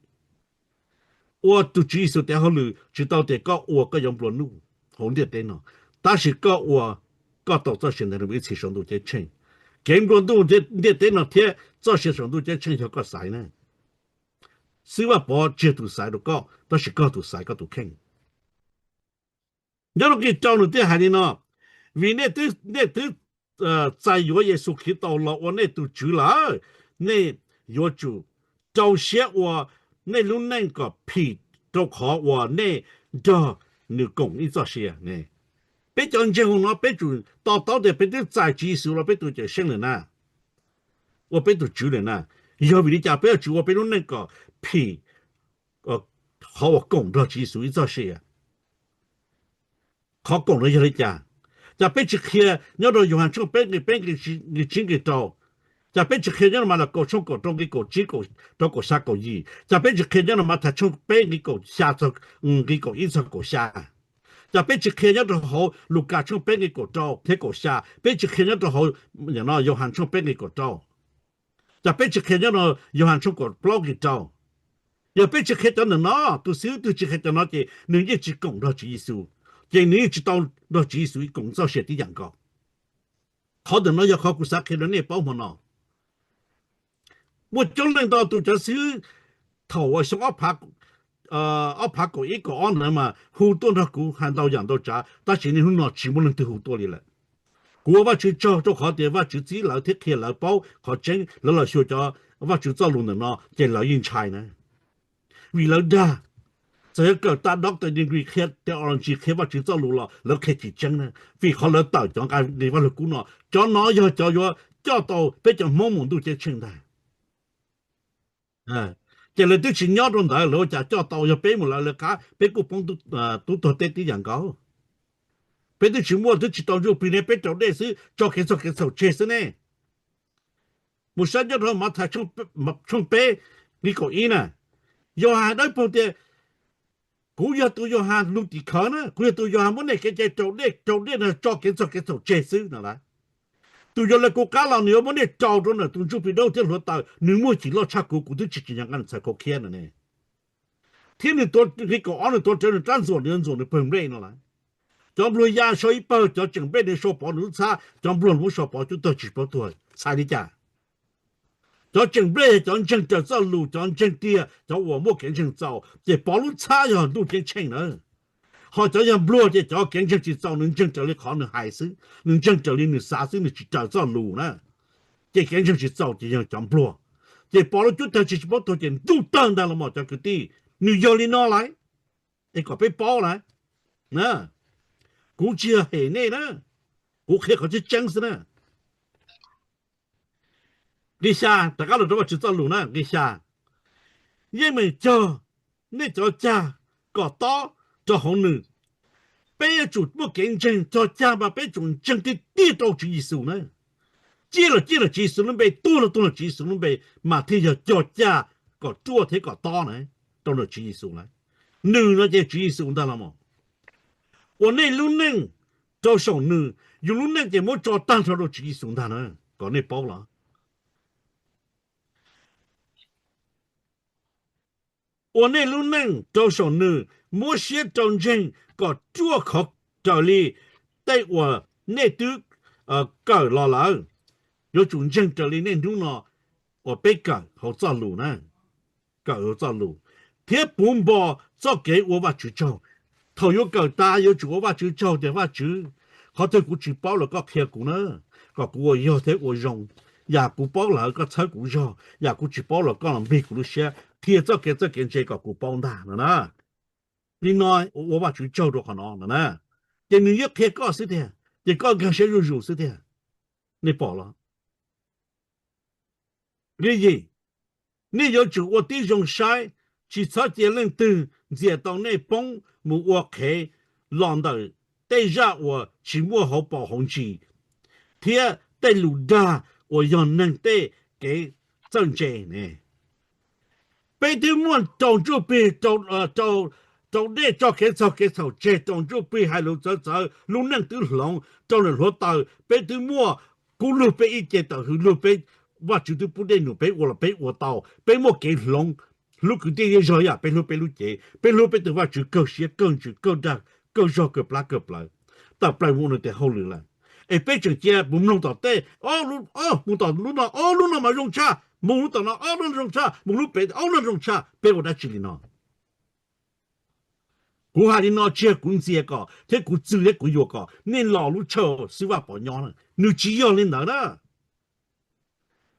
Ua tus Tswv Yexus tes hauj lwm tsis tau tias koj ua koj yuav nplua nuj hauv ntiaj teb no, tab sis koj ua, koj tau txoj sia ntawd rau mus ib txhis saum ntuj ceeb tsheej. Kev nplua nuj ntiaj teb no thiab txoj sia saum ntuj ceeb tsheej yog koj xaiv na. Xib Vaj Pov tsis yog tus xaiv rau koj, tab sis koj tus xaiv koj tus kheej. Nyob rau nqe rau nws thiaj hais li no, vim nej twb txais yuav Yexus Khetos los ua nej tus Tswv lawm, nej yuav tsum rau siab ua nej lub neej kom phim rau qhov uas nej nrog nws koom ib txoj sia. Peb cov ntseeg no peb tsum to taub tias peb twb txais Tswv Yexus los peb tus Cawmseej lawm na, ua peb tus Tswv lawm na. Yog vim li cas peb yuav tsum ua peb lub neej kom phim qhov uas koom nrog Tswv Yexus ib txoj sia? Qhov koom no yog li cas? Cas peb tsis qhia nyob rau Yauhas tshooj peb nqe peb nqe tsib nqe rau, Cas peb tsis qhia nyob rau Malakaus tshooj kaum rau nqi kaum tsib rau kaum xya kaum yim? Cas peb tsis qhia nyob rau Mathais tshooj peb nqi kaum xya, nqi kaum ib txog kaum xya? Cas peb tsis qhia nyob rau hauv Lukas tshooj peb nqi kaum rau thiab kaum xya? Peb tsis qhia nyob rau hauv Yauhas tshooj peb nqi kaum rau? Cas peb tsis qhia nyob rau Yauhas tshooj kaum plaub nqi rau? Yog peb tsis qhia cov ntawm no, tus xib hwb twg tsis qhia cov no ces nws yeej tsis koom nrog Tswv Yexus, ces nws yeej tsis tau nrog Tswv Yexus koom txoj sia tib yam nkaus. Qhov ntawm no yog qhov kuv xav qhia rau nej paub hmo no. Muaj coob leej ntau tus cov xib hwb thaum uas xyoo ob phav kaum ib kaum ob ntawd mas hu tuaj nrog kuv hais ntau yam ntau tsav, tab sis niaj hnub no tsis muaj leej twg hu tuaj li lawm. Kuv ua Vajtswv tsaug rau qhov tias Vajtswv txib lawv thiab qhia lawv paub qhov tseeb, lawv los xyuas cov Vajtswv txoj lus ntawm no ces lawv yeej ntshai na. Vim lawv dag, txawm yog kawm tag doctor degree qhia theology qhia Vajtswv txoj lus los lawv qhia tsis tseeb na, vim qhov lawv tawm cov nqe Vajluskub no, cov no yog cov yuav coj tau peb cov Hmoob mus ntuj ceeb tsheej ntag. Ces lawv twb tsis nyob rau ntawd, lawv ua cas coj tau? Yog peb mus lawv lawv qab, peb kuj poob tub tuag teb tib yam nkaus. Peb twb tsis muaj, twb tsis tau ntsuj plig ne, peb raus dej xwb, tso kev txhaum kev txhaum tseg xwb ne. Mus saib nyob rau Mathais tshooj peb nqi kaum ib na, Yauhas hais dawb paug tias, kuv yog tus Yauhas lug tim khawv na, kuv yog tus Yauhas muab nej kev cai raus dej, raus dej no tso kev txhaum kev txhaum tseg xwb no lauj. Tus yuav lawv kuv qab los nws yuav muab nej raus rau ntawm tus ntsuj plig dawb thiab hluav taws, nws muaj cim loj tshaj kuv, kuv twb tsis tsim nyog nqa nws txhais khau khiab no ne. Thiab nws tuav nqi kaum ob, nws tuav rawv nws rab ntxuam, nws yuav ntxuam nws pawg nplej no lauj. Cov npluag ya sau ib pawg, cov tseem nplej nws sau pov nws lub txhab, cov npluag nws muab sau pov cub tawg tsis paub tuag, txhais li cas? Cov tseem nplej yog cov ntseeg raws txoj lus, cov ntseeg tiag, cov uas muaj kev ntseeg txaus, ces pov lub txhab yog ntuj ceeb tsheej na. Ho cov yog npluag ces cov kev ntseeg tsis txaus, nws ntseeg raws li qhov nws hais xwb, nws ntseeg raws li nws xav xwb, nws tsis raws txoj lus na, ces kev ntseeg tsis txaus ces yog cov npluag. Ces pov lub cub tawg tsis paub tuag ces ntuj tawg ntag los mas cov kwv tij. Nws yog li no lauj, es kom peb paub lauj. Kuv tsis yog hem nej na, kuv qhia qhov tseeb tseeb xwb na. Nqi xya, rov qab los rau Vajtswv txoj lus na, nqi xya, yeej meem cog nej cov cag kom tob rau hauv nws. Peb yuav tsum muaj kev ntseeg, cog cag mas peb tsum ntseeg tiag tiag rau Tswv Yexus na. Ciaj los ciaj ntawm Tswv Yexus lub npe, tuag los tuag ntawm Tswv Yexus lub npe, mas thiaj yog cog cag kom ruaj thiab kom tob na, rau ntawm Tswv Yexus na. Nws no ces Tswv Yexus ntag los mas. Ua nej lub neej rau saum nws, yus lub neej ces muab tso tag nrho rau Tswv Yexus ntag na, kom nej paub los. Ua nej lub neej rau saum nws, muab siab rau ntseeg kom ruaj khov raws li tej uas nej twb kawm los lawm. Yuav tsum ntseeg raws li niaj hnub no uas peb kawm hauv txoj lus na, kawm hauv txoj lus, thiab puv npo txoj kev ua Vajtswv tsaug. Thaum yuav kawm tas yuav tsum ua Vajtswv tsaug tias, Vajtswv, qhov twg kuv tsis paub los koj qhia kuv na, kom kuv ua yog thiab ua zoo. Yam kuv paub lawm koj txhawb kuv zog, yam kuv tsis paub los koj los nplig kuv lub siab qhia txoj kev txawj kev ntse kom kuv paub ntag no na. Li no ua Vajtswv tsaug rau qhov no no na. Ces nws yeej qhia koj xwb tiag, ces koj nkag siab zuj zus xwb tiag. Nej pom los? Nqi yim, nej yuav tsum ua tib zoo saib, tsis txhob cia leej twg ntxias tau nej poob mus ua qhev los ntawm tej zaj uas tsis muaj hauv paus hauv ntsis, thiab tej lus dag uas yog neeg tej kev txawj ntse ne. Peb twb muaj rau ntsuj plig, rau dej, tso kev txhaum kev txhaum tseg, rau ntsuj plig, hais lus txawv txawv, lub neej twb hloov rau ntawm hluav taws, peb twb muaj kub lug peb ib ce tawm hws lug peb, Vajtswv twb pub dej num peb ua los peb ua tau, peb muaj kev hloov, hlub kwv tij zej zog ib yam peb hlub peb lub cev, peb hlub peb tus Vajtswv kawg siab kawg ntsws kawg dag kawg zog kawg plab kawg plawv, tawm plaws mus ua nws tes hauj lwm lawm. Es peb tseem cia mus mloog tom tej, mus tom lub no, ob lub no mas zoo tshaj, mus lub tom no, ob lub no zoo tshaj, mus lub pem, ob lub no zoo tshaj, peb ua dab tsi li no? Kuv hais li no tsis yog kuv ntxias kom thiab kuv txwv thiab kuv yuam kom nej los lub chaw xib vaj pov nyob na, nws tsis yog li ntawd na.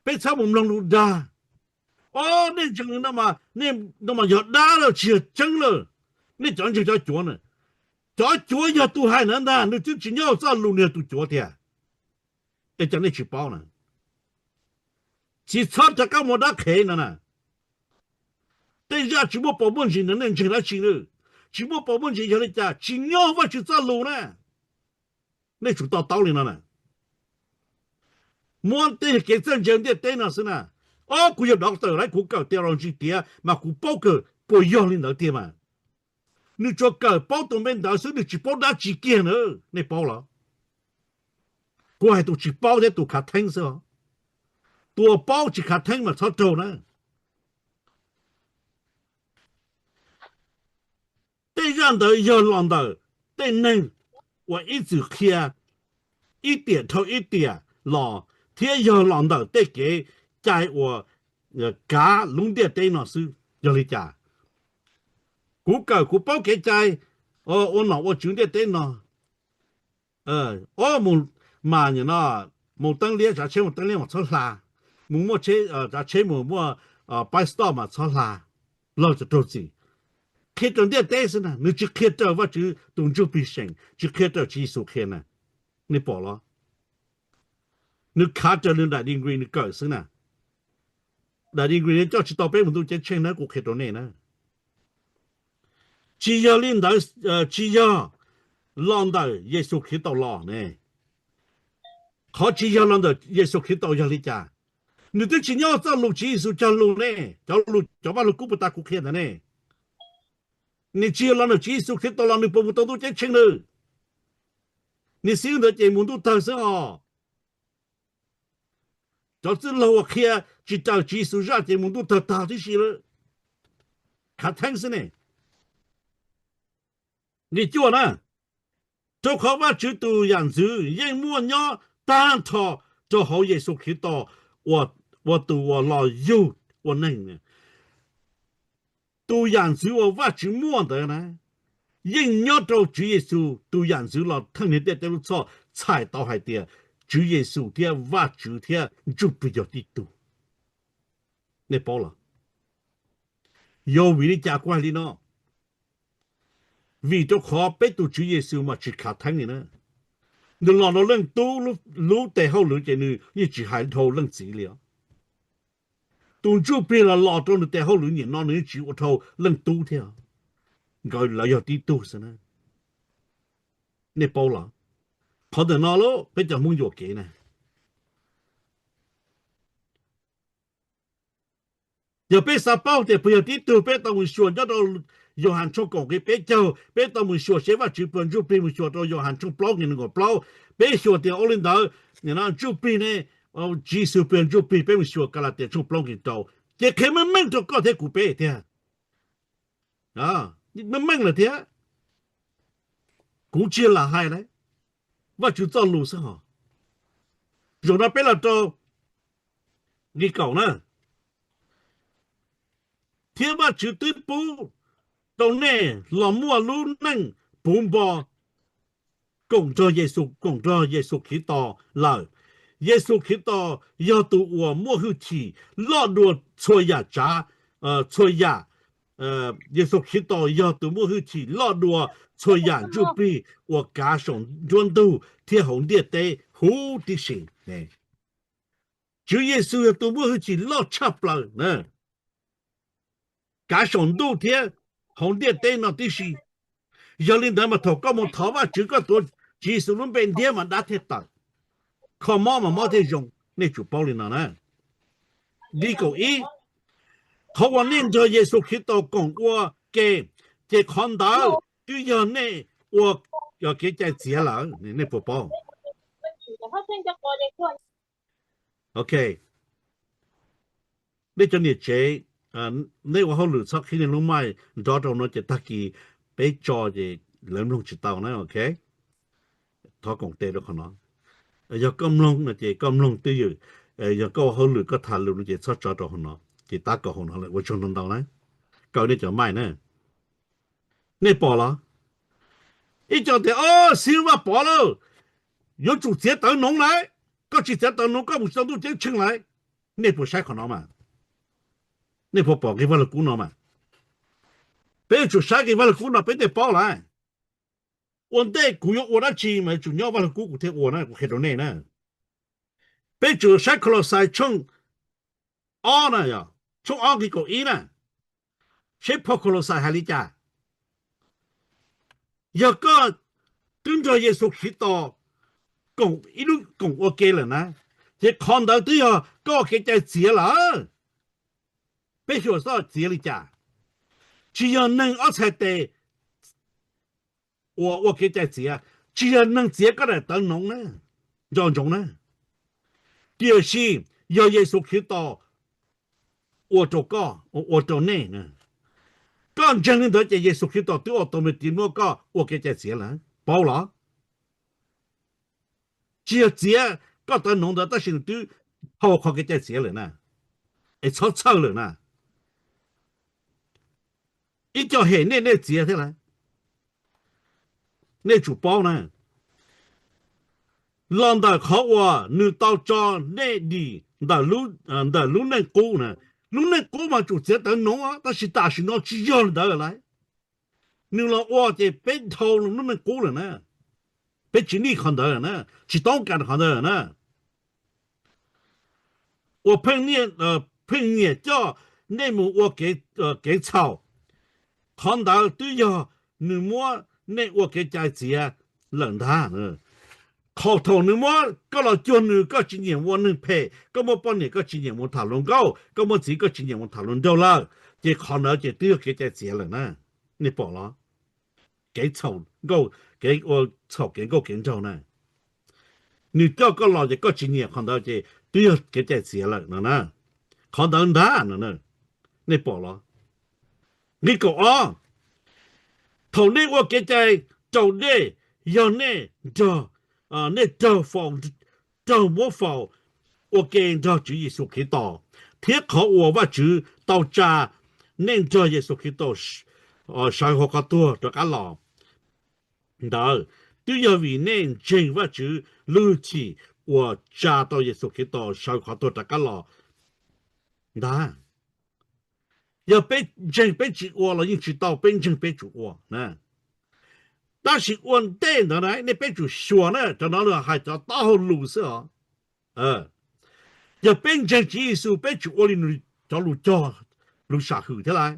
Peb txhob mus mloog lus dag. Ob, nej ntseeg no mas, nej no mas yog dab lawm tsis yog tseeb lawm. Nej cov ntseeg cov cuav na, cov cuav yog tus hais ntawd ntag, nws twb tsis nyob hauv txoj lus nws yog tus cuav tiag. Es cov nej tsis paub na, tsis txhob rov qab mus dab qhev no na. Tej zaj tsis muaj paus muaj ntsis ntawd nej ntseeg dab tsi na? Tsis muaj paus muaj ntsis yog li cas? Tsis nyob Vajtswv txoj lus na. Nej tsum to taub li no na. Muab tej kev txawj ntse ntiaj teb no xwb na. Ob, kuv yog doctor lawm, kuv kawm theology tiav mas kuv paub kawm, puas yog li ntawd tiag mas? Nws tsuas kawm paub tus npe ntawd xwb, nws tsis paub dab tsi kiag na, nej paub los? Kuv hais tus tsis paub thiab tus khav theeb xwb os. Tus uas paub tsis khav theeb mas txhob raug na. Tej zaj ntawd yog los ntawm tej neeg uas ib txwm qhia ib tiam dhau ib tiam los, thiab yog los ntawm tej kev cai uas kav lub ntiaj teb no xwb. Yog li cas? Kuv kawm kuv paub kev cai ua nom ua tswv ntiaj teb no. Ob, mus mas no, mus teeb liab, tsav tsheb mus teeb liab mas txhob hla, mus muaj tsav tsheb mus muaj paib stop mas txhob hla, laug txawm raug txim. Qhia raws ntiaj teb xwb na, nws tsis qhia raws Vajtswv tus Ntsuj Plig seem, tsis qhia raws Tswv Yexus qhia na. Nej pom los? Nws khav raws nws daim degree nws kawm xwb na. Daim degree nws coj tsis tau peb mus ntuj ceeb tsheej na, kuv qhia rau nej na. Tsis yog li ntawd, tsis yog los ntawm Yexus Khetos los ne. Qhov tsis yog los ntawm Yexus Khetos yog li cas? Nws twb tsis nyob txoj lus Tswv Yexus cog lus ne, cov lus cov vaj lug kub puag ta kuv qhia ntawd ne. Nws tsis yog los ntawm Tswv Yexus Khetos los nws puas mus tau ntuj ceeb tsheej lawm? Nws xib hwb ntawd ces mus ntuj tawg xwb os. Cov txwj laug uas qhia tsis raws Tswv Yexus zaj ces mus ntuj tawg tag tib si lawm. Khav theeb xwb ne. Nqe cuaj na, rau qhov Vajtswv tus yam ntxwv yeej muaj nyob tag nrho rau hauv Yexus Khetos, ua tus uas los yug ua neeg. Tus yam ntxwv uas Vajtswv muaj ntawd na, yeej nyob rau Tswv Yexus tus yam ntxwv los theej niag ntiaj teb lub txhoj txhais tau hais tias Tswv Yexus thiab Vajtswv thiab Ntsuj Plig yog tib tug. Nej paub los? Yog vim li cas kuv hais li no? Vim rau qhov peb tus Tswv Yexus mas tsis khav theeb li na. Nws los rau leej tub lub tes hauj lwm ces nws yeej tsis hais dhau leej txiv li os. Tus Ntsuj Plig los los rau nws tes hauj lwm nim no nws yeej tsis ua dhau leej tub thiab. Nkawd lawv yog tib tug xwb na. Nej paub los? Qhov ntawm no los peb cov Hmoob yuam kev na. Yog peb xav paub tias puas yog tib tug, peb tau mus xyuas nyob rau Yauhas tshooj kaum nqe peb caug, peb tau mus xyuas seb Vajtswv puas yog Ntsuj Plig, mus xyuas rau Yauhas tshooj plaub nqe nees nkaum plaub, peb xyuas tias ua li ntawd, nim no Ntsuj Plig ne, Tswv Yexus puas yog Ntsuj Plig, peb mus xyuas Kalatias tshooj plaub nqe rau, ces qhia meej meej rau koj thiab kuv peb tiag. Meej meej lawm thiab. Kuv tsis lam hais lawm, Vajtswv txoj lus xwb hos. Zaum no peb los rau nqe kaum na. Thiab Vajtswv twb pub rau nej los muaj lub neej puv npo koom nrog Yexus, koom nrog Yexus Khetos lawm. Yexus Khetos yog tus uas muaj hwj chim loj dua txhua yam tsav, txhua yam. Yexus Khetos yog tus muaj hwj chim loj dua txhua yam ntsuj plig uas kav saum nruab ntug thiab hauv ntiaj teb huv tib si. Tswv Yexus yog tus muaj hwj chim loj tshaj plaws na, kav saum ntuj thiab hauv ntiaj teb no tib si. Yog li ntawd mas thaum koj mus thov Vajtswv koj tuav Tswv Yexus lub npe ntiab mas dab thiaj tawm, kho mob mas mob thiaj zoo. Nej tsum paub li no na. Nqe kaum ib, qhov uas nej nrog Yexus Khetos koom ua ke, ces qhov ntawd twb yog nej ua kev cai txiav lawm. Nej puas paub? Ok. Nej cov niam tsev, nej ua hauj lwm txhob qhib nej lub mic nrov rau no ces tag kis peb tso ces lawv mloog tsis tau na, ok? Thov koom tes rau qhov no. Yog koj mloog no ces koj mloog twj ywm, yog koj ua hauj lwm koj tham lus no ces txhob tso rau hauv no, ces tab kaum hauv no lawm. Ua tsaug ntau ntau na, kaw nej cov mic na. Nej pom los? Ib co tias, o, xib hwb Vaj Pov lauj, yuav tsum txiav tawv noov lawm, koj tsis txiav tawv noov koj mus tsis tau ntuj ceeb tsheej lawm. Nej puas saib qhov no mas? Nej puas pom nqe Vaj Lug Kub no mas? Peb yuav tsum saib nqe Vaj Lug Kub no peb thiaj paub lawm. Ua ntej kuv yuav ua dab tsi mas yuav tsum nyob Vaj Lug Kub kuv thiaj ua na, kuv qhia rau nej na. Peb tsum saib Kolauxais tshooj ob na, yog tshooj ob nqe kaum ib na, seb phau Kolauxais hais li cas. Yog koj twb nrog Yexus Khetos koom ib lub koom ua ke lawm na, Ces qhov ntawd twb yog koj kev cai txiav lawm. Peb xyuas txoj txiav li cas? Tsis yog neeg ob txhais tes uas ua kev cai txiav, tsis yog neeg txiav koj daim tawv noov na, nco ntsoov na, tiam sis yog Yexus Khetos ua rau koj, ua rau nej. Koj ntseeg li ntawd ces Yexus Khetos twb ua tau me tiv muab koj ua kev cai txiav lawm, paub los? Tsis yog txiav koj tawv noov ntawd tab sis nws twb dhau qhov kev cai txiav lawm na, es txhob txhawj lawm na. Ib co hem nej, nej txiav thiab lawm, nej tsum paub na. Los ntawm qhov uas nws tau tso nej dim ntawm lub neej qub na. Lub neej qub mas tsum txiav tawv noov, tab sis tam sim no tsis yog li ntawd lawm. Nws los ua ces peb dhau lub neej qub lawm na. Peb tsis nij qhov ntawd lawm na, tsis toob kas qhov ntawd lawm na. Uas pheej nyiam coj nej mus ua kev txhaum, qhov ntawd twb yog nws muab nej ua kev cai txiav lawm ntag. Qhov thaum nws muab koj los cuag nws, koj tsis nyiam ua neeg phem, koj muaj poj niam koj tsis nyiam mus tham hluas nkauj, koj muaj txiv koj tsis nyiam mus tham hluas nraug lawm, ces qhov ntawd ces twb yog kev cai txiav lawm na. Nej pom los? Kev txhaum, kev ua txhaum kev nkauj kev nraug na. Nws coj koj los ces koj tsis nyiam qhov ntawd ces twb yog kev cai txiav lawm no na. Qhov ntawd ntag no, nej pom los? Nqe kaum ob, thaum nej ua kev cai raus dej, yog nej nrog, nej raug faus, raug muab faus ua ke nrog Tswv Yexus Khetos, thiab qhov uas Vajtswv tau tsa nej nrog Yexus Khetos sawv hauv qhov tuag rov qab los ntawd, twb yog vim nej ntseeg Vajtswv lub hwj chim uas tsa tau Yexus Khetos sawv qhov tuag rov qab los ntag. Yog peb ntseeg peb tsis ua los yeej tsis tau, peb ntseeg peb tsum ua na. Tab sis ua ntej ntawd na nej peb tsum xyuas na, cov no hais cov taub hau lus xwb os. Yog peb ntseeg Tswv Yexus peb tsum ua li nws cov lus cog, lus sam hwm thiab lauj.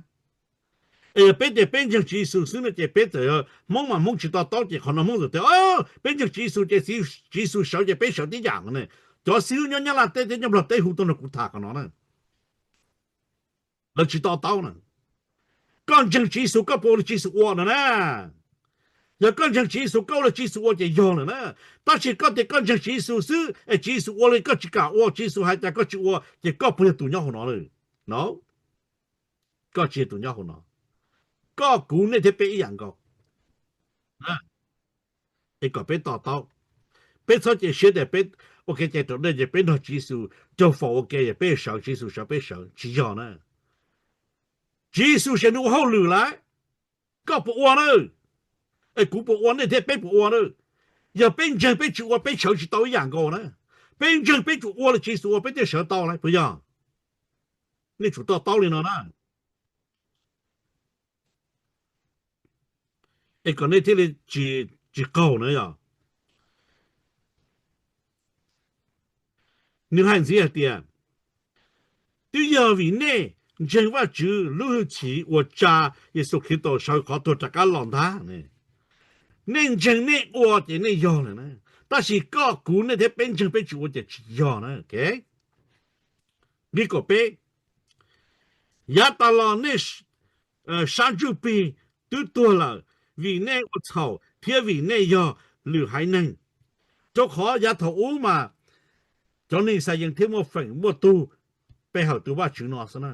Es yog peb tias peb ntseeg Tswv Yexus xwb no ces peb txawm, Hmoob mas Hmoob tsis to taub ces qhov no Hmoob txawm tias peb ntseeg Tswv Yexus ces Tswv Yexus sawv ces peb sawv tib yam no ne. Cov xib hwb nyob Nyab Laj teb thiab nyob Nplog teb hu tuaj nrog kuv tham qhov no na. Lawv tsis to taub na. Koj ntseeg Tswv Yexus koj puas ua li Tswv Yexus ua no na? Yog koj ntseeg Tswv Yexus koj ua li Tswv Yexus ua ces yog lawm na. Tab sis koj tias koj ntseeg Tswv Yexus xwb es Tswv Yexus ua li koj tsis kam ua, Tswv Yexus hais cas koj tsis ua ces koj puas yog tus nyob hauv no lawm? No, koj tsis yog tus nyob hauv no. Koj kuv nej thiab peb ib yam nkaus. Es kom peb to taub, peb txhob cia siab tias peb ua kev cai raus dej ces peb nrog Tswv Yexus raug faus ua ke es peb sawv, Tswv Yexus sawv peb sawv, tsis yog na. Tswv Yexus ces nws ua hauj lwm lawm, koj puas ua na? Es kuv puas ua, nej thiab peb puas ua na? Yog peb ntseeg peb tsis ua peb sawv tsis tau ib yam nkaus na. Peb ntseeg peb tsum ua li Tswv Yexus ua peb thiaj sawv tau lauj, puas yog? Nej tsum to taub li no na. Es kom nej thiaj li tsis qaug na yog. Nws hais ntxiv hais tias, twb yog vim nej ntseeg Vajtswv lub hwj chim uas tsa Yexus Khetos sawv qhov tuag rov qab los ntag. Nej ntseeg nej ua ces nej yog lawm na, tab sis koj kuv nej thiab peb ntseeg peb tsis ua ces tsis yog na. Nqe kaum peb, yav tas los nej sab ntsuj plig twb tuag lawm vim nej ua txhaum thiab vim nej yog lwm haiv neeg, rau qhov yav thaum ub mas cov neeg Yixalayees thiaj muaj feem muaj tug pe hawm tus Vajtswv no xwb na.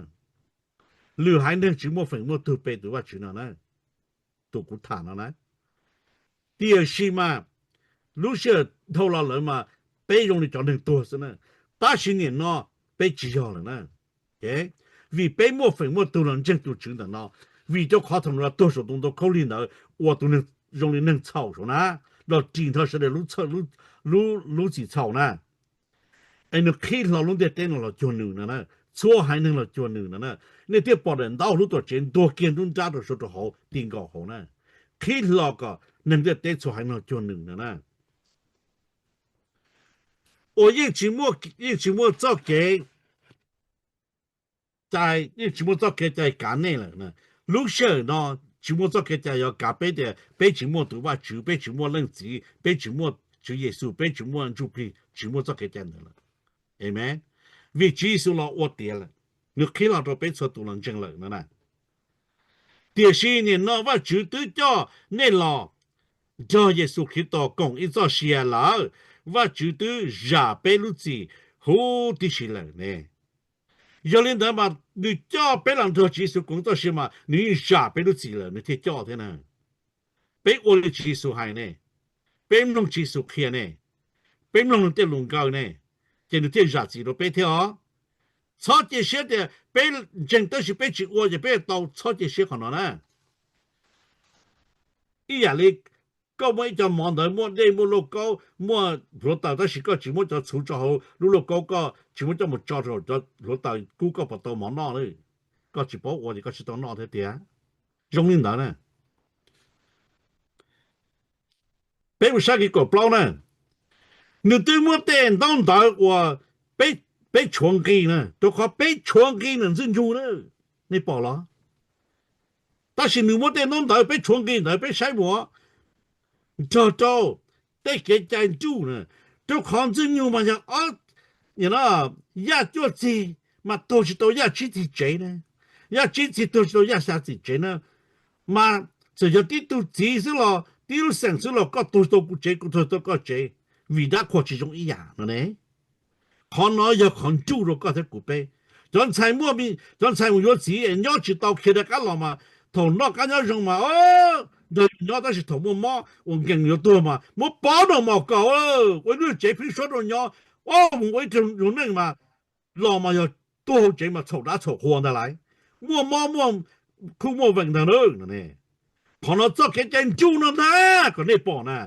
Lwm haiv neeg tsis muaj feem muaj tug pe tus Vajtswv no na, tus kuv tham no na. Tiam sis mas lub sij hawm dhau los lawm mas peb zoo li cov neeg tuag xwb na, tab sis nim no peb tsis yog lawm na. Vim peb muaj feem muaj tug los ntseeg tus Tswv ntawm no, vim rau qhov thaum nws los tuag saum tus ntoo khaub lig ntawd ua tus neeg zoo li neeg txhaum saum na, los ris nrho sawv daws lub txim txhaum na. Es nws qhib hlo lub ntiaj teb no los cuag nws no na, txhua haiv neeg los cuag nws no na. Nej thiaj pom daim ntaub hauv lub tuam tsev ntuag kiag nruab nrab rau saum rau hauv ti nkaus hauv na, qhib hlo kom neeg ntiaj teb txhua haiv neeg los cuag nws no na. Uas yeej tsis muaj, yeej tsis muaj txoj kev cai, yeej tsis muaj txoj kev cai kav nej lawm. Lub sij hawm no tsis muaj txoj kev cai yuav kav peb tias peb tsis muaj tus Vajtswv, peb tsis muaj Leej Txiv, peb tsis muaj Tswv Yexus, peb tsis muaj ntsuj plig, tsis muaj txoj kev cai ntawd lawm. Amen. Vim Tswv Yexus los ua tiav lawm, nws qhib los rau peb txhua tus los ntseeg lawm no na. Tiam sis nim no Vajtswv twb coj nej los nrog Yexus Khetos koom ib txoj sia lawm, Vajtswv twb zam peb lub txim huv tib si lawm ne. Yog li ntawd mas nws coj peb los nrog Tswv Yexus koom ib txoj sia mas nws yeej zam peb lub txim lawm nws thiaj coj thiab na. Peb ua li Tswv Yexus hais ne, peb mloog Tswv Yexus qhia ne, peb mloog nws tej lus nkawd ne, ces nws thiaj zam txim rau peb thiab os. Txhob cia siab tias peb ntseeg tab sis peb tsis ua ces peb tau, txhob cia siab qhov no na. Ib yam li koj muaj ib co mov ntawd muaj dej muaj lauj kaub muaj hluav taws tab sis koj tsis muab cov txhuv tso hauv lub lauj kaub, koj tsis muab coj mus tso rau cov hluav taws kub koj puas tau mov noj na? Koj tsis paub ua ces koj tsis tau noj thiab tiag. Zoo li ntawd na. Peb mus saib nqe kaum plaub na. Nws twb muab tej ntaub ntawv uas peb, peb tshuav nqi na, rau qhov peb tshuav nqi ntawm Ntxwg Nyoog na, nej pom los? Tab sis nws muab tej ntaub ntawv peb tshuav nqi ntawd peb saib mus, nrog rau tej kev cai nruj na, rau qhov Ntxwg Nyoog mas yog ob, yaj cuaj txig mas tuag tsis tau yaj tsib txig tsev na, yaj tsib txig tuag tsis tau yaj xya txim tsev na. Mas txawm yog tib tug txiv xwb los tib lub xeem xwb los koj tuag tsis tau kuv tsev kuv tuag tsis tau koj tsev, vim dab qhuas tsis zoo ib yam no ne. Qhov no yog qhov nruj rau koj thiab kuv peb. Cov ntxhais muaj, cov ntxhais mus yuav txiv es nyob tsis tau khiav rov qab los mas thaum noj qab nyob zoo mas nrog yus nyob tab sis thaum muaj mob ua nkees yuav tuag mas muab pov noj mov kom ua ib lub tsev pheeb suab rau nyob, ua mus ua ib tug neej mas los mas yog tuag hauv tsev mas txhaum dab txhaum qhua ntag lauj. Muaj mob muaj khuj muaj vees ntag na. Qhov no txoj kev cai nruj no ntag kom nej pom na.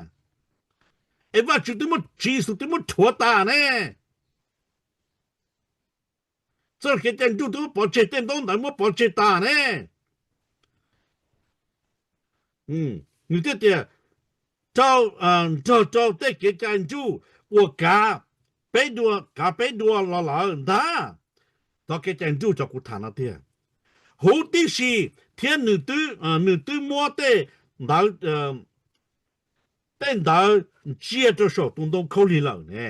Es Vajtswv twb muab, Tswv Yexus twb muab rhuav tas ne. Txoj kev cai nruj twb muab pov tseg, tej ntaub ntawv muab pov tseg tas ne. Nws thiaj tias, nrog rau tej kev cai nruj uas kav peb dua, kav peb dua los lawm ntag. Txoj kev cai nruj cov kuv tham no tiag. Huv tib si thiab nws twb, nws twb muab tej ntawd, tej ntawd ntsia rau saum tus ntoo khaub lig lawm ne.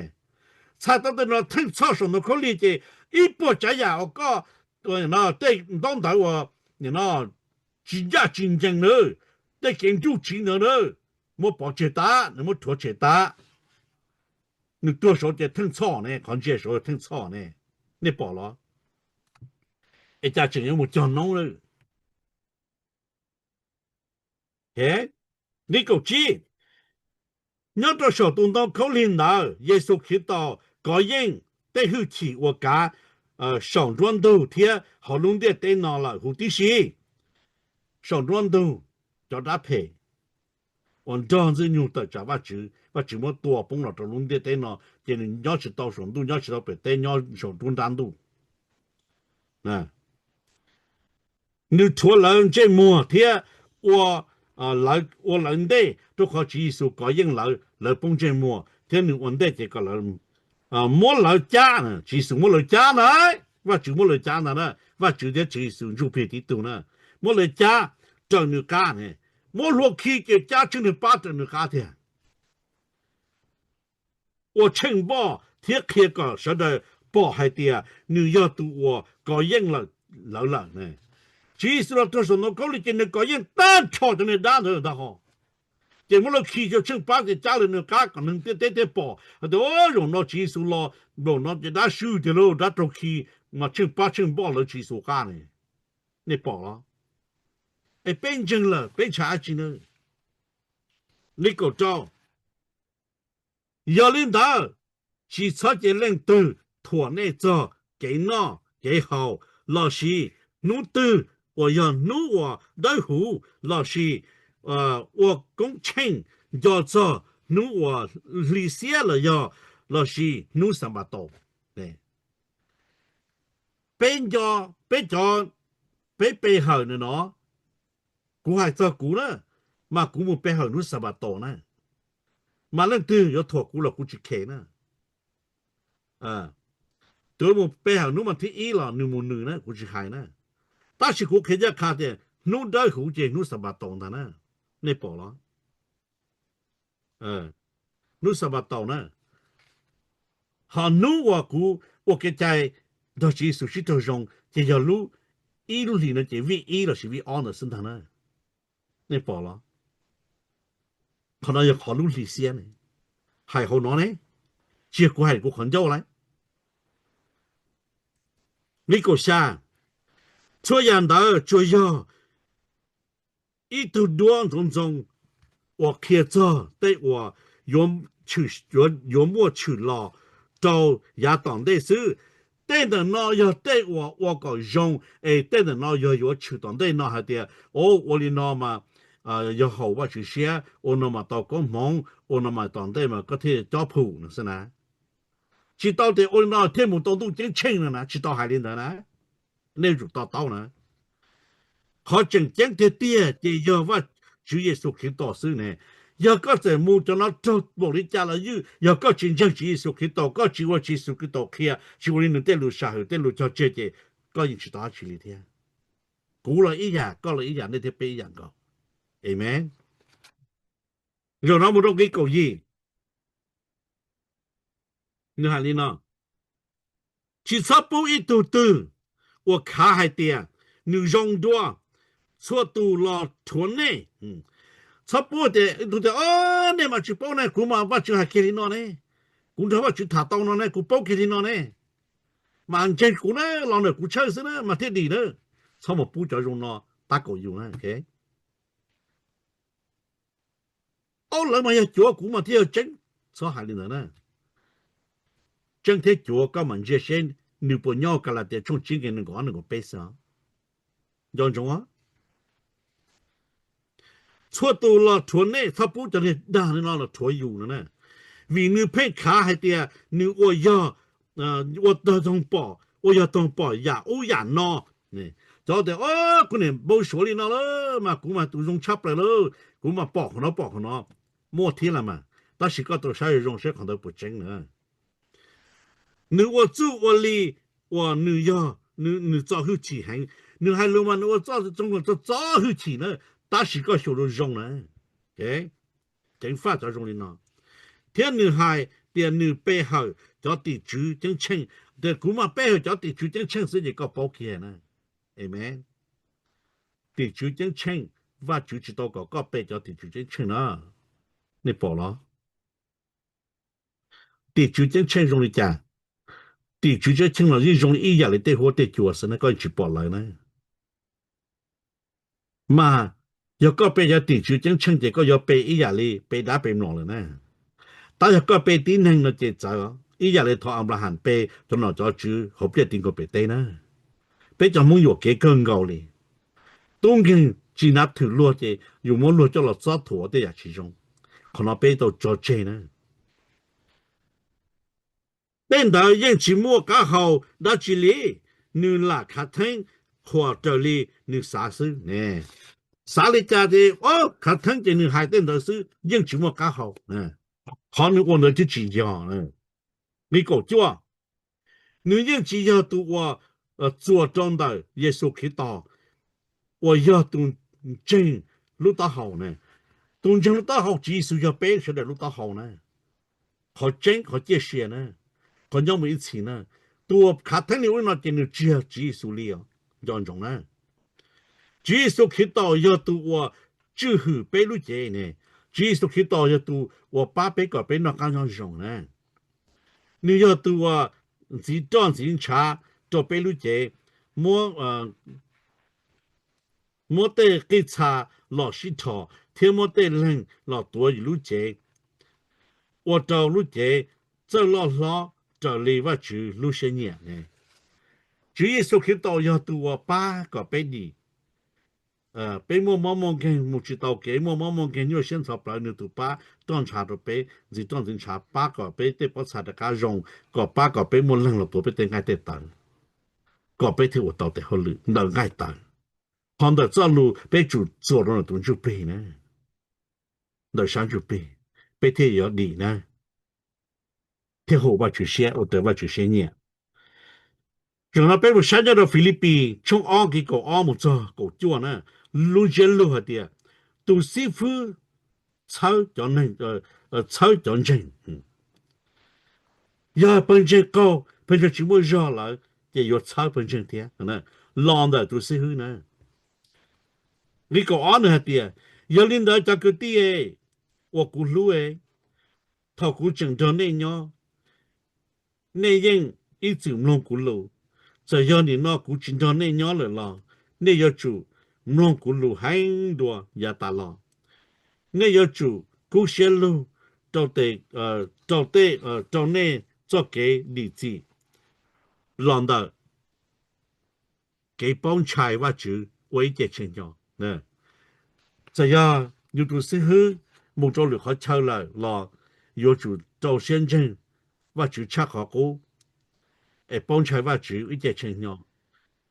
Txhais tau tej no theej txhoj saum ntoo khaub lig ces ib puas tsav yam uas koj, tej ntaub ntawv uas tsis ncaj tsis ncees na, tej kev nruj tsiv ntawd na, muab pov tseg tas, nws muab rhuav tshem tas. Nws tuag saud ces theej txhoj ne, qhov ntsia saud theej txhoj ne. Nej pom los? Es cas tseem yuav mus cog noob lawm? Nqe kaum tsib, nyob rau saum tus ntoo khaub lig ntawd Yexus Khetos kov yeej tej hwj chim uas kav saum nruab ntug thiab hauv lub ntiaj teb no lawm huv tib si. Saum nruab ntug, cov dab phem uas nrog Ntxwg Nyoog tawm tsam Vajtswv, Vajtswv muab tua poob los rau lub ntiaj teb no, ces nws nyob tsis tau saum ntuj, nyob tsis tau pem teb, nyob saum nruab nrab ntuj. Nws rhuav lawv ntsej muag thiab ua, ua lawv ntej, rau qhov Tswv Yexus kov yeej lawv, lawv poob ntsej muag thiab nws ua ntej ces kom lawv, muab lawv cab, Tswv Yexus muab lawv cab ntag, Vajtswv muab lawv cab ntag na, Vajtswv thiab Tswv Yexus ntsuj plig tib tug na, muab lawv cab raws nws qab ne, muab hlua khi ces cab tsheej niag pab raws nws qab tiag. Ua tsheej npoj thiab qhia kom sawv daws pom hais tias nws yog tus uas kov yeej lawv lawm ne. Tswv Yexus los rau saum ntoo khaub lig ces nws kov yeej tag nrho cov niag dab ntawd ntag hos. Ces muab lawv khi rau tsheej pab ces cab lawv nws qab kom neeg ntiaj teb thiaj pom hais tias zaum no Tswv Yexus los, zaum no ces dab swb tiag lauj, dab raug khi mas tsheej pab tsheej npoj lawv Tswv Yexus qab ne. Nej pom los? Es peb ntseeg lawm peb ntshaw dab tsi na? Nqe kaum rau. Yog li ntawd, tsis txhob cia leej twg thuam nej txog kev noj kev haus lossis hnub twg uas yog hnub uas dawb huv lossis ua koob tsheej nco txog hnub uas hli xiab los yog lossis hnub Xanpataus. Peb nco, peb cov, peb pe hawm na no, kuv hais txog kuv na, mas kuv mus pe hawm hnub Xanpataus na, mas leej twg yuav thuam kuv los kuv tsis khe na. Tus mus pe hawm hnub mas thib ib los nws mus nws na, kuv tsis hais na. Tab sis kuv qhia ncaj qha tias hnub dawb huv ces hnub Xanpataus ntag na. Nej pom los? Hnub Xanpataus na, Ho hnub uas kuv ua kev cai nrog Tswv Yexus sib raug zoo ces yog lub ib lub hlis no ces vij ib lossis vij ob ntawd xwb ntag na. Nej pom los? Qhov no yog qhov lub hli xiab ne, hais hauv no ne, tsis yog kuv hais kuv qhov ncauj lauj. Nqe kaum xya, txhua yam ntawd tsuas yog ib tug duab ntxoov ntxoo uas qhia txog tej uas yuav muaj tshwm los rau yav tom ntej xwb. Tej ntawm no yog tej uas ua kom zoo, es tej ntawm no yog yuav tshwm tom ntej no hais tias, o, ua li no mas yog haum Vajtswv siab, ua no mas tau koob hmoov, ua no mas tom ntej mas koj thiaj cob phum no xwb na. Tsis tau tias ua li no thiaj mus tau ntuj ceeb tsheej no na, tsis tau hais li ntawd na. Nej yuav tsum to taub na. Qhov tseem ceeb tiag tiag ces yog Vajtswv Yexus Khetos xwb ne. Yog koj txawm mus cov no raug npaum li cas los ywj, yog koj tsis ntseeg Tswv Yexus Khetos, koj tsis ua Tswv Yexus Khetos qhia, tsis ua li nws tej lus sam hwm tej lus cog tseg ces koj yeej tsis tau dab tsi li thiab. Kuv los ib yam, koj los ib yam, nej thiab peb ib yam nkaus. Amen. Zaum no mus rau nqe kaum yim, nws hais li no: Tsis txhob pub ib tug twg uas khav hais tias nws zoo dua, txhua tus los rhuav nej. Txhob pub tias ib tug tias, o, nej mas tsis paub ne, kuv mas Vajtswv hais kiag li no ne, kuv nrog Vajtswv tham tau no ne, kuv paub kiag li no ne, mas ntseeg kuv na, los ntawm kuv tshawj xwb na mas thiaj dim na. Txhob mus pub cov zoo no pab kaum yus na. Ob, lawv mas yog cuav, kuv mas thiaj yog tseeb. Txhob hais li ntawd na. Tseeb thiab cuav koj mam ntsia seb nws puas nyob Kalatias tshooj tsib nqe nees nkaum ob nees nkaum peb xwb. Nco ntsoov, txhua tus los rhuav nej, txhob pub cov niag dag li no los rhuav yus no na. Vim nws pheej khav hais tias nws ua yog, ua tag toog pom, ua yog toog pom yam ub yam no. Cov tias, o, kuv niam npau suav li no lawm mas kuv mas tus zoo tshaj plaws lawm, kuv mas pom qhov no pom qhov no. Muaj thiab los mas, tab sis koj tau saib zoo zoo seb qhov ntawd puas tseeb na. Nws ua txuj ua li uas nws yog, nws txo hwj chim heev. Nws hais lus mas nws ua txoj txo txo hwj chim na, tab sis koj xyuas zoo zoo na. Ceev faj cov zoo li no. Thiab nws hais tias nws pe hawm cov tim tswv ceeb tsheej, tias kuv mas pe hawm cov tim tswv ceeb tsheej xwb ces koj paub kiag na. Amen. Tim tswv ceeb tsheej, Vajtswv tsis tau kom koj pe cov tim tswv ceeb tsheej na. Nej pom los? Tim tswv ceeb tsheej zoo li cas? Tim tswv ceeb tsheej los yeej zoo li ib yam li tej huab tej cua xwb na, koj yeej tsis pom lawv na. Mas yog koj pe cov tim tswv ceeb tsheej ces koj yuav pe ib yam li pe dab pe mlom lawm na. Tab yog koj pe tib neeg no ces txawv, ib yam li thaum Anplaham pe cov nom cov tswv hauv pliaj ti nkaus pem teb na. Peb cov Hmoob yuam kev kawg nkaus li. Tub nkeeg tsis hnav thwm luag ces yus muab luag coj los txob thuam tej yam tsis zoo. Qhov no peb tau tso tseg na. Tej ntawd yeej tsis muaj qab hau dab tsi li, nws lam khav theeb qhuas raws li nws xav xwb ne. Xav li cas ces khav theeb ces nws hais tej ntawd xwb, yeej tsis muaj qab hau. Qhov nws ua ntawd twb tsis yog. Nqe kaum cuaj, nws yeej tsis yog tus uas txuas rau ntawm Yexus Khetos uas yog tus ntseeg lub taub hau ne. Tus ntseeg lub taub hau Tswv Yexus yog peb sawv daws lub taub hau na. Qhov tseeb, qhov ciaj sia na, qhov nyob mus ib txhis na. Tus uas khav theeb li ub li no ces nws tsis yog Tswv Yexus li os. Nco ntsoov na, Tswv Yexus Khetos yog tus uas tswj hwm peb lub cev ne. Tswv Yexus Khetos yog tus uas pab peb kom peb noj qab nyob zoo na. Nws yog tus uas ntxiv roj ntxiv ntshav rau peb lub cev, muab, muab tej qij txha los sib dhos thiab muab tej leeg los tuav yus lub cev, ua rau lub cev txawj loj hlob raws li Vajtswv lub siab nyiam ne. Tswv Yexus Khetos yog tus uas pab kom peb dim. Peb muaj mob muaj nkeeg mus tsis tau kev, muaj mob muaj nkeeg nyuaj siab ntxhov plawv, nws tus pab roj ntsha rau peb, ntxiv roj ntxiv ntshav pab kom peb tej pob txha rov qab zoo, kom pab kom peb muaj leeg los tuav peb tej nqaij tej tawv, kom peb thiaj ua tau tes hauj lwm ntawm nqaij tawv. Qhov ntawm txoj lus peb tsum txuas rau ntawm tus ntsuj plig na, ntawm sab ntsuj plig, peb thiaj yuav dim na, thiaj haum Vajtswv siab, ua raws Vajtswv siab nyiam. Zaum no peb mus saib nyob rau Filipis tshooj ob nqe kaum ob mus txog kaum cuaj na, lub ntsiab lus hais tias tus xib fwb txhawb cov neeg, txhawb cov ntseeg. Yog pawg ntseeg qaug, pawg ntseeg tsis muaj zog lawm, ces yuav txhawb pawg ntseeg thiab. Los ntawm tus xib hwb na. Nqe kaum ob nws hais tias, yog li ntawd cov kwv tij uas kuv hlub, thaum kuv tseem nrog nej nyob, nej yeej ib txwm mloog kuv lus. Txawm yog nim no kuv tsis nrog nej nyob lawm los nej yuav tsum mloog kuv lus heev dua yav tas los. Nej yuav tsum kub siab lug rau tej, rau nej txoj kev dim txim los ntawm kev paub ntshai Vajtswv ua ib ce tshee hnyo. Txawm yog yus tus xib hwb mus rau lwm qhov chaw lawm los yuav tsum rau siab ntseeg Vajtswv tshaj qhov qub es paub ntshai Vajtswv ib ce tshee hnyo.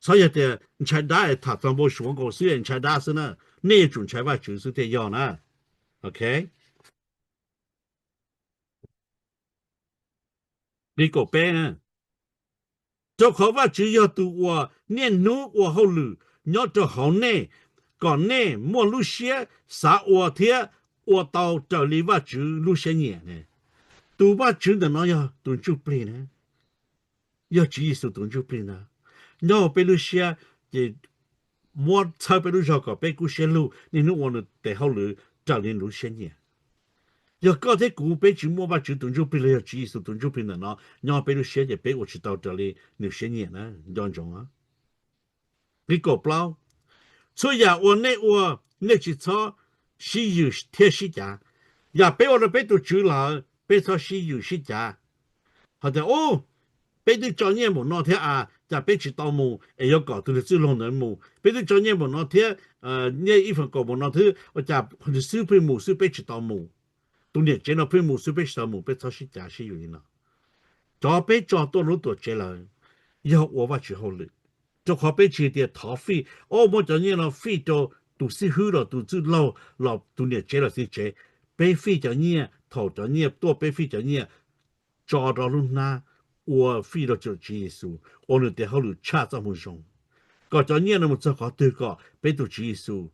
Txhob yog tias ntshai dab es tham txog npau suav nkaus xwb es ntshai dab xwb na. Nej yuav tsum ntshai Vajtswv xwb thiaj yog na. Ok. Nqe kaum peb na, rau qhov Vajtswv yog tus uas niaj hnub ua hauj lwm nyob rau hauv nej, kom nej muaj lub siab xav ua thiab ua tau raws li Vajtswv lub siab nyiam ne. Tus Vajtswv ntawm no yog tus ntsuj plig na, yog Tswv Yexus tus ntsuj plig ntag. Nyob hauv peb lub siab ces muab txhawb peb lub zog kom peb kub siab lug niaj hnub ua nws tes hauj lwm raws li nws lub siab nyiam. Yog koj thiab kuv peb tsis muaj Vajtswv tus ntsuj plig los yog Tswv Yexus tus ntsuj plig ntawm no nyob peb lub siab ces peb ua tsis tau raws li nws siab nyiam na, nco ntsoov. Nqe kaum plaub, txhua yam uas nej ua, nej tsis txhob sib yws thiab sib cav. Yam peb ua rau peb tus Tswv lawm peb txhob sib yws sib cav. Hos tias, ub, peb twb tso nyiaj npaum no thiab a, cas peb tsis tau mus es yuav kom tus niag txwj laug ntawd mus. Peb twb tso nyiaj npaum no thiab, nyiaj ib feem kaum npaum no thiab, cas nws xwb pheej mus xwb peb tsis tau mus. Tus niam tsev no pheej mus xwb peb tsis tau mus, peb txhob sib cav sib yws li no. Cov peb tso tuaj lub tuam tsev lawm yog ua Vajtswv hauj lwm, rau qhov peb tsis tias thov fij, o, muab cov nyiaj no fij rau tus xib hwb los tus txwj laug los tus niam tsev los txiv tsev. Peb fij cov nyiaj, thaum cov nyiaj tuaj peb fij cov nyiaj tso rau lub hnab ua fij rau Tswv Yexus, ua nws tes hauj lwm tshaj txoj moo zoo, kom cov nyiaj no mus txog qhov twg kom peb tus Tswv Yexus,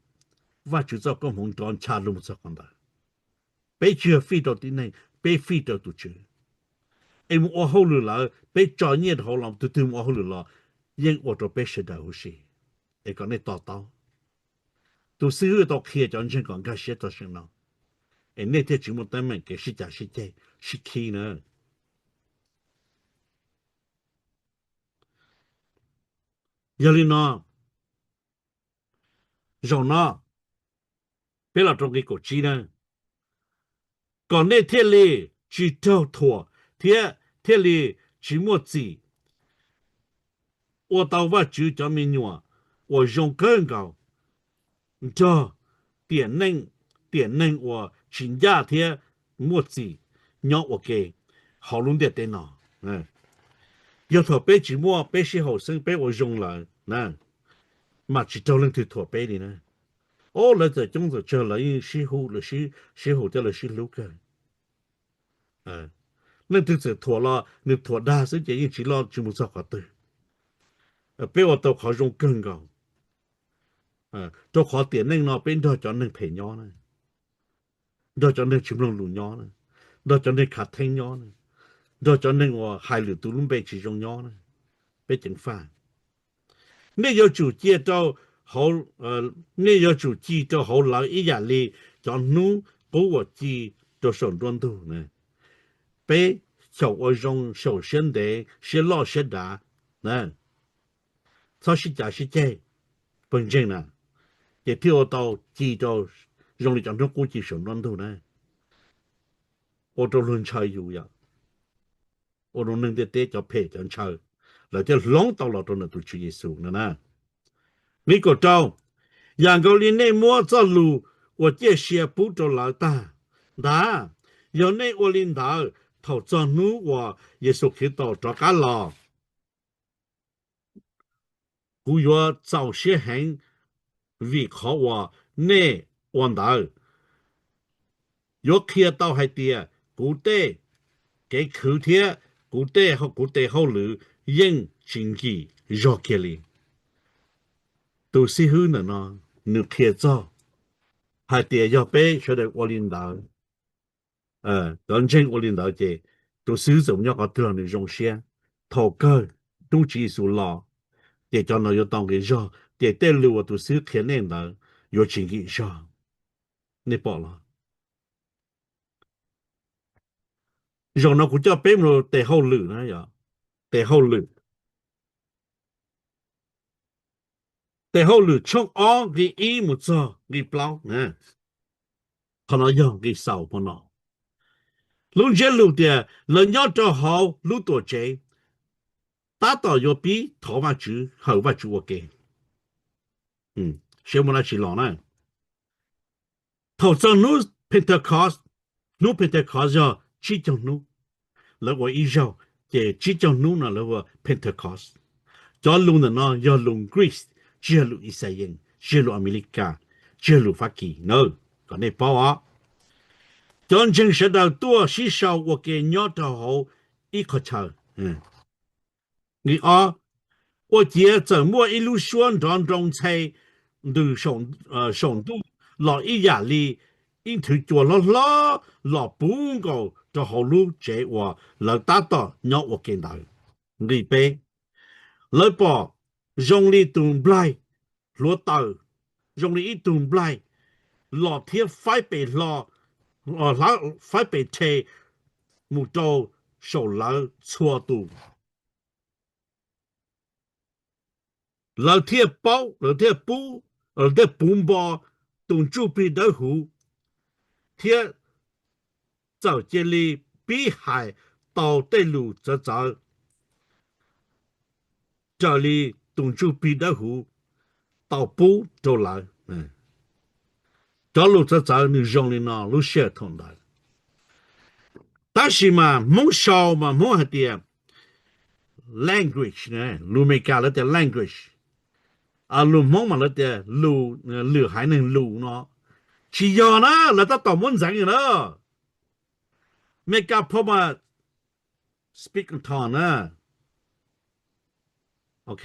Vajtswv txoj koob hmoov nrov ncha lug mus txog qhov ntawd. Peb tsis yog fij rau tib neeg, peb fij rau tus Tswv. Es mus ua hauj lwm lawm peb tso nyiaj rau hauv los tus twg mus ua hauj lwm los yeej ua rau peb sawv daws huv si. Es kom nej to taub, tus xib hwb tau qhia cov ntseeg kom nkag siab txog seem no, es nej thiaj tsis muaj teeb meem kev sib cav sib ceg sib khib na. Yog li no, zaum no peb los rau nqe kaum tsib na, kom nej thiaj li tsis raug thuam thiab thiaj li tsis muaj txim, ua tau Vajtswv cov me nyuam uas zoo kawg nkaus, nrog tiam neej, tiam neeg uas tsis ncaj thiab muaj txim nyob ua ke hauv lub ntiaj teb no. Yog thaum peb tsis muaj peb sib haum xeeb peb ua zoo lawm na, mas tsis raug leej twg thuam peb li na. O, lawv txawm coob txawm tsawg lawv yeej sib hu, lawv sib hu thiab lawv sib hlub kawg. Leej twg txawm thuam los nws thuam dag xwb ces yeej tsis loj tsis mus txog qhov twg. Peb ua tau qhov zoo kawg nkaus, rau qhov tiam neej no peb nrog cov neeg phem nyob na, nrog cov neeg tsis mloog lus nyob na, nrog cov neeg khav theeb nyob na, nrog cov neeg uas hais lwm tus lub npe tsis zoo nyob na, peb ceev faj. Nej yuav tsum cia rau hauv, nej yuav tsum ci rau hauv lawv ib yam li cov hnub qub uas ci rau saum nruab ntug na. Peb xyaum ua zoo, xyaum siab ntev, siab loj siab dav na, txhob sib cav sib ceg, pawg ntseeg na, ces thiaj ua tau ci rau zoo li cov hnub qub ci saum nruab ntug na. Ua rau luag ntshaw yus yom, ua rau neeg ntiaj teb cov phem cov ntshaw, lawv thiaj hloov tau los rau ntawm tus Tswv Yexus no na. Nqe kaum rau, yam nkaus li nej muab txoj lus uas ciaj sia pub rau lawv tag ntag, yog nej ua li ntawd, thaum txog hnub uas Yexus Khetos rov qab los, kuv yuav txaus siab heev vim qhov uas nej ua ntawd, yuav qhia tau hais tias kuv tej kev khwv thiab kuv tej, kuv tes hauj lwm yeej tsis nkim zog kiag li. Tus xib hwb ntawm no nws qhia txog hais tias yog peb sawv daws ua li ntawd, cov ntseeg ua li ntawd ces tus xib hwb txawm mus nyob qhov twg los nws zoo siab. Thaum kawg hnub Tswv Yexus los, ces cov ntawd yuav tau nqi zog, ces tej lus uas tus xib hwb qhia nej ntawd yuav tsis nkim zog. Nej pom los? Zaum no kuv coj peb mus rau tes hauj lwm na yom. Tes hauj lwm, tes hauj lwm tshooj ob nqi ib mus txog nqi plaub na. Qhov no yog nqi xaus hmo no. Lub ntsiab lus tias lawv nyob rau hauv lub tuam tsev tab tom yuav pib thov Vajtswv, hawm Vajtswv ua ke. Seb muaj dab tsi los na. Thaum txog hnub Pentecost, hnub Pentecost yog tsib caug hnub, lawv ua ib zaug, ces tsib caug hnub no lawv ua Pentecost. Cov lus ntawm no yog lus Greek, tsis yog lus Ixayees, tsis yog lus Amelikas, tsis yog lus Fab Kis na, kom nej paub os. Cov ntseeg sawv daws tuaj sib sau ua ke nyob rau hauv ib qho chaw. Nqi ob, ua ciav txawm muaj ib lub suab nrov nroo ntxhe ntws saum ntuj los ib yam li ib nthwv cua hlob hlob los puv nkaus rau hauv lub tsev uas lawv tab tom nyob ua ke ntawd. Nqi peb, lawv pom zoo li tus nplaig hluav taws, zoo li ib tug nplaig los thiab faib pes hlo, faib pes rhe mus rau saum lawv txhua tus. Lawv thiaj paub, lawv thiaj pub, lawv thiaj puv npo tus ntsuj plig dawb huv, thiab txawm cia li pib hais tau tej lus txawv txawv raws li tus ntsuj plig dawb huv tau pub rau lawv. Cov lus txawv txawv nws zoo li no lub sij hawm thaum ntawd. Tab sis mas Hmoob sau mas Hmoob hais tias language, lus Amelikas lawv tias language, lus Hmoob mas lawv tias lus, lwm haiv neeg lus no. Tsis yog na, lawv tab tom muab ntxeev na. Amelikas phau mas speak in tongue na. Ok,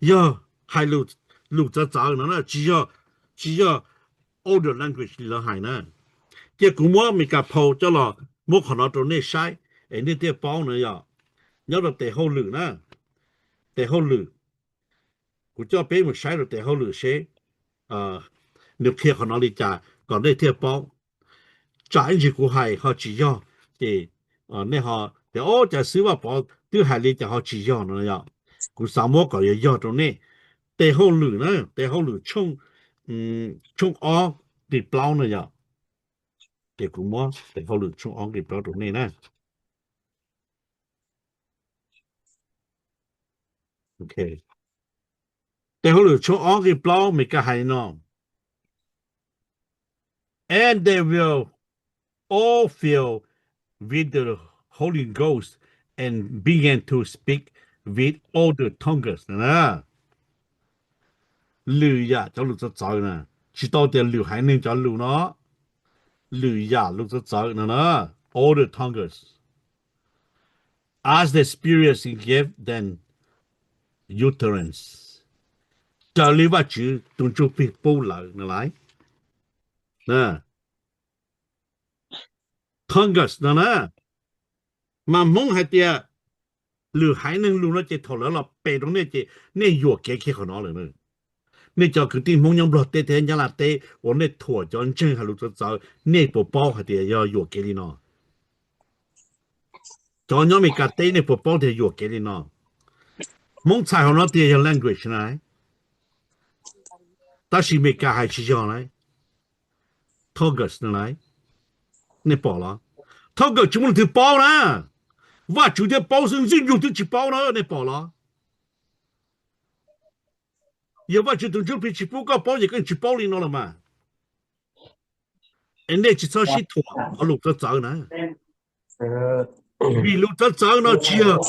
yog hais lus txawv txawv no na, tsis yog, tsis yog older language li lawv hais na. Cia kuv muab Amelikas phau coj los muab qhov no rau nej saib es nej thiaj paub na yom. Nyob rau tes hauj lwm na, tes hauj lwm, kuv coj peb mus saib rau tes hauj lwm seb nws qhia qhov no li cas kom nej thiaj paub. Tsam ib ntsis kuv hais ho tsis yog, ces nej ho tias, o, cas xib hwb Vaj Pov twb hais li cas ho tsis yog no yom. Kuv xav muab kom yog yog rau nej. Tes hauj lwm na, tes hauj lwm tshooj ob nqi plaub na yom. Ces kuv muab tes hauj lwm tshooj ob nqi plaub rau nej na. Tes hauj lwm tshooj ob nqi plaub Amelikas hais li no: And they will all fill with the Holy Ghost and began to speak with other tongues. Lwm yam cov lus txawv txawv na, tsis tau tias lwm haiv neeg cov lus no, lwm yam lus txawv txawv no na, other tongues, as the Spirit gave them utterance, raws li Vajtswv tus Ntsuj Plig pub lawm no lauj. Tongues no na, mas Hmoob hais tias lwm haiv neeg lus no ces thaum lawv los pe rau nej ces nej yuam kev kiag qhov no lawm. Nej cov kwv tij Hmoob nyob Nplog teb thiab Nyab Laj teb uas nej thuam cov ntseeg hais lus txawv txawv, nej puas paub hais tias yog yuam kev li no? Cov nyob Amelikas teb nej puas paub tias yuam kev li no? Hmoob txhais hauv no tias yog language na, tab sis Amelikas hais tsis yog na. Tongues no lauj, nej pom los? Tongues tsis muaj leej twg paub na, Vajtswv thiaj paub xwb, Ntxwg Nyoog twb tsis paub na, nej pom los? Yog Vajtswv tus Ntsuj Plig tsis pub koj paub ces koj tsis paub li no los mas. Es nej tsis txhob sib thuam qhov lus txawv txawv na. Vim lus txawv txawv no tsis yog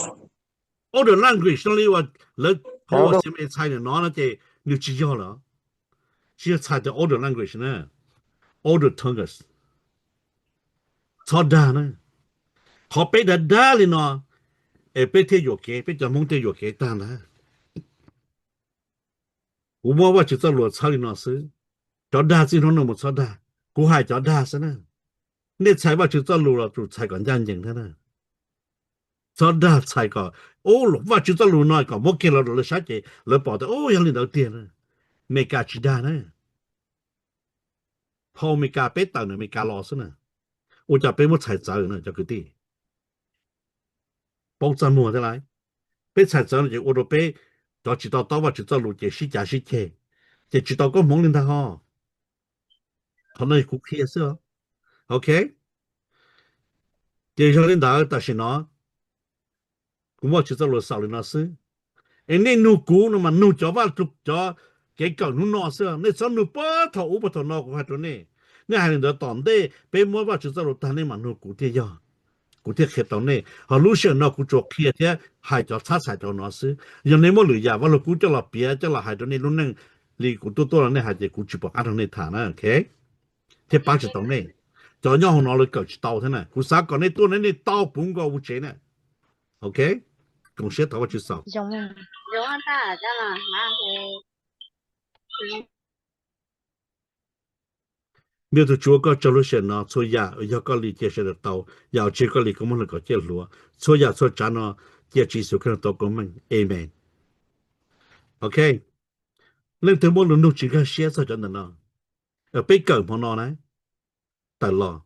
other language no li uas lawv qhov uas C M A txhais ntawm no no ces nws tsis yog lawm. Tsis yog txhais tias other language na, other tongues. Txhob dag na. Qhov peb dag dag li no es peb thiaj yuam kev, peb cov Hmoob thiaj yuam kev tag ntag. Kuv muab Vajtswv txoj lus txhawb li no xwb. Cov dag txij hnub no mus txhob dag. Kuv hais cov dag xwb na. Nej txhais Vajtswv txoj lus los tsum txhais kom ncaj ncees thiab na. Txhob dag txhais kom, ub, Vajtswv txoj lus no kom muab kiag los rau lawv saib ces lawv pom tias, ub, yog li ntawd tiag na. Meskas tsis dag na. Phau Meskas peb tawm ntawm Meskas los xwb na. Ua cas peb muab txhais txawv na cov kwv tij? Paub txaj muag thiab lauj. Peb txhais txawv no ces ua rau peb cov tsis to taub Vajtswv txoj lus ces sib cav sib ceg, ces tsis tau koob hmoov li ntag ho. Qhov no kuv qhia xwb. Ok. Ces yog li ntawd tam sim no kuv muab Vajtswv txoj lus xaus li no xwb. Es nej nug kuv no mas nug cov vaj, cov kev kawm hnub no xwb, nej txhob nug puag thaum ub puag thaum no kuv hais rau nej. Nej hais li ntawd tom ntej peb muab Vajtswv txoj lus tag nej mam nug kuv thiaj yog, kuv thiaj qhia tau nej. Ho lub sij hawm no kuv tsuas qhia thiab hais cov txhab txhais rau no xwb. Yog nej muab lwm yam Vaj Lug Kub coj los piav coj los hais rau nej lub neej li kuv tuaj tuaj los nej hais ces kuv tsis pom qab rau nej tham na, ok? Thiab pab tsis tau nej. Cov nyob hauv no lawv kawm tsis tau thiab na. Kuv xav kom nej tuaj nej, nej tau puv nkaus ua tsev na. Ok, koom siab thov Vajtswv xaus. Npawg tus Tswv ua koj tsaug lub sij hawm no, txhua yam yog koj li cia sawv daws tau, yam tsis yog koj li koj muab hlawv kom ciaj hluav. Txhua yam txhua tsav no cia Tswv Yexus Khetos tau koob meej. Amen. Ok, leej twg muaj lus nug tsis nkag siab txog cov ntawm no, peb kawm hmo no na, tawm los.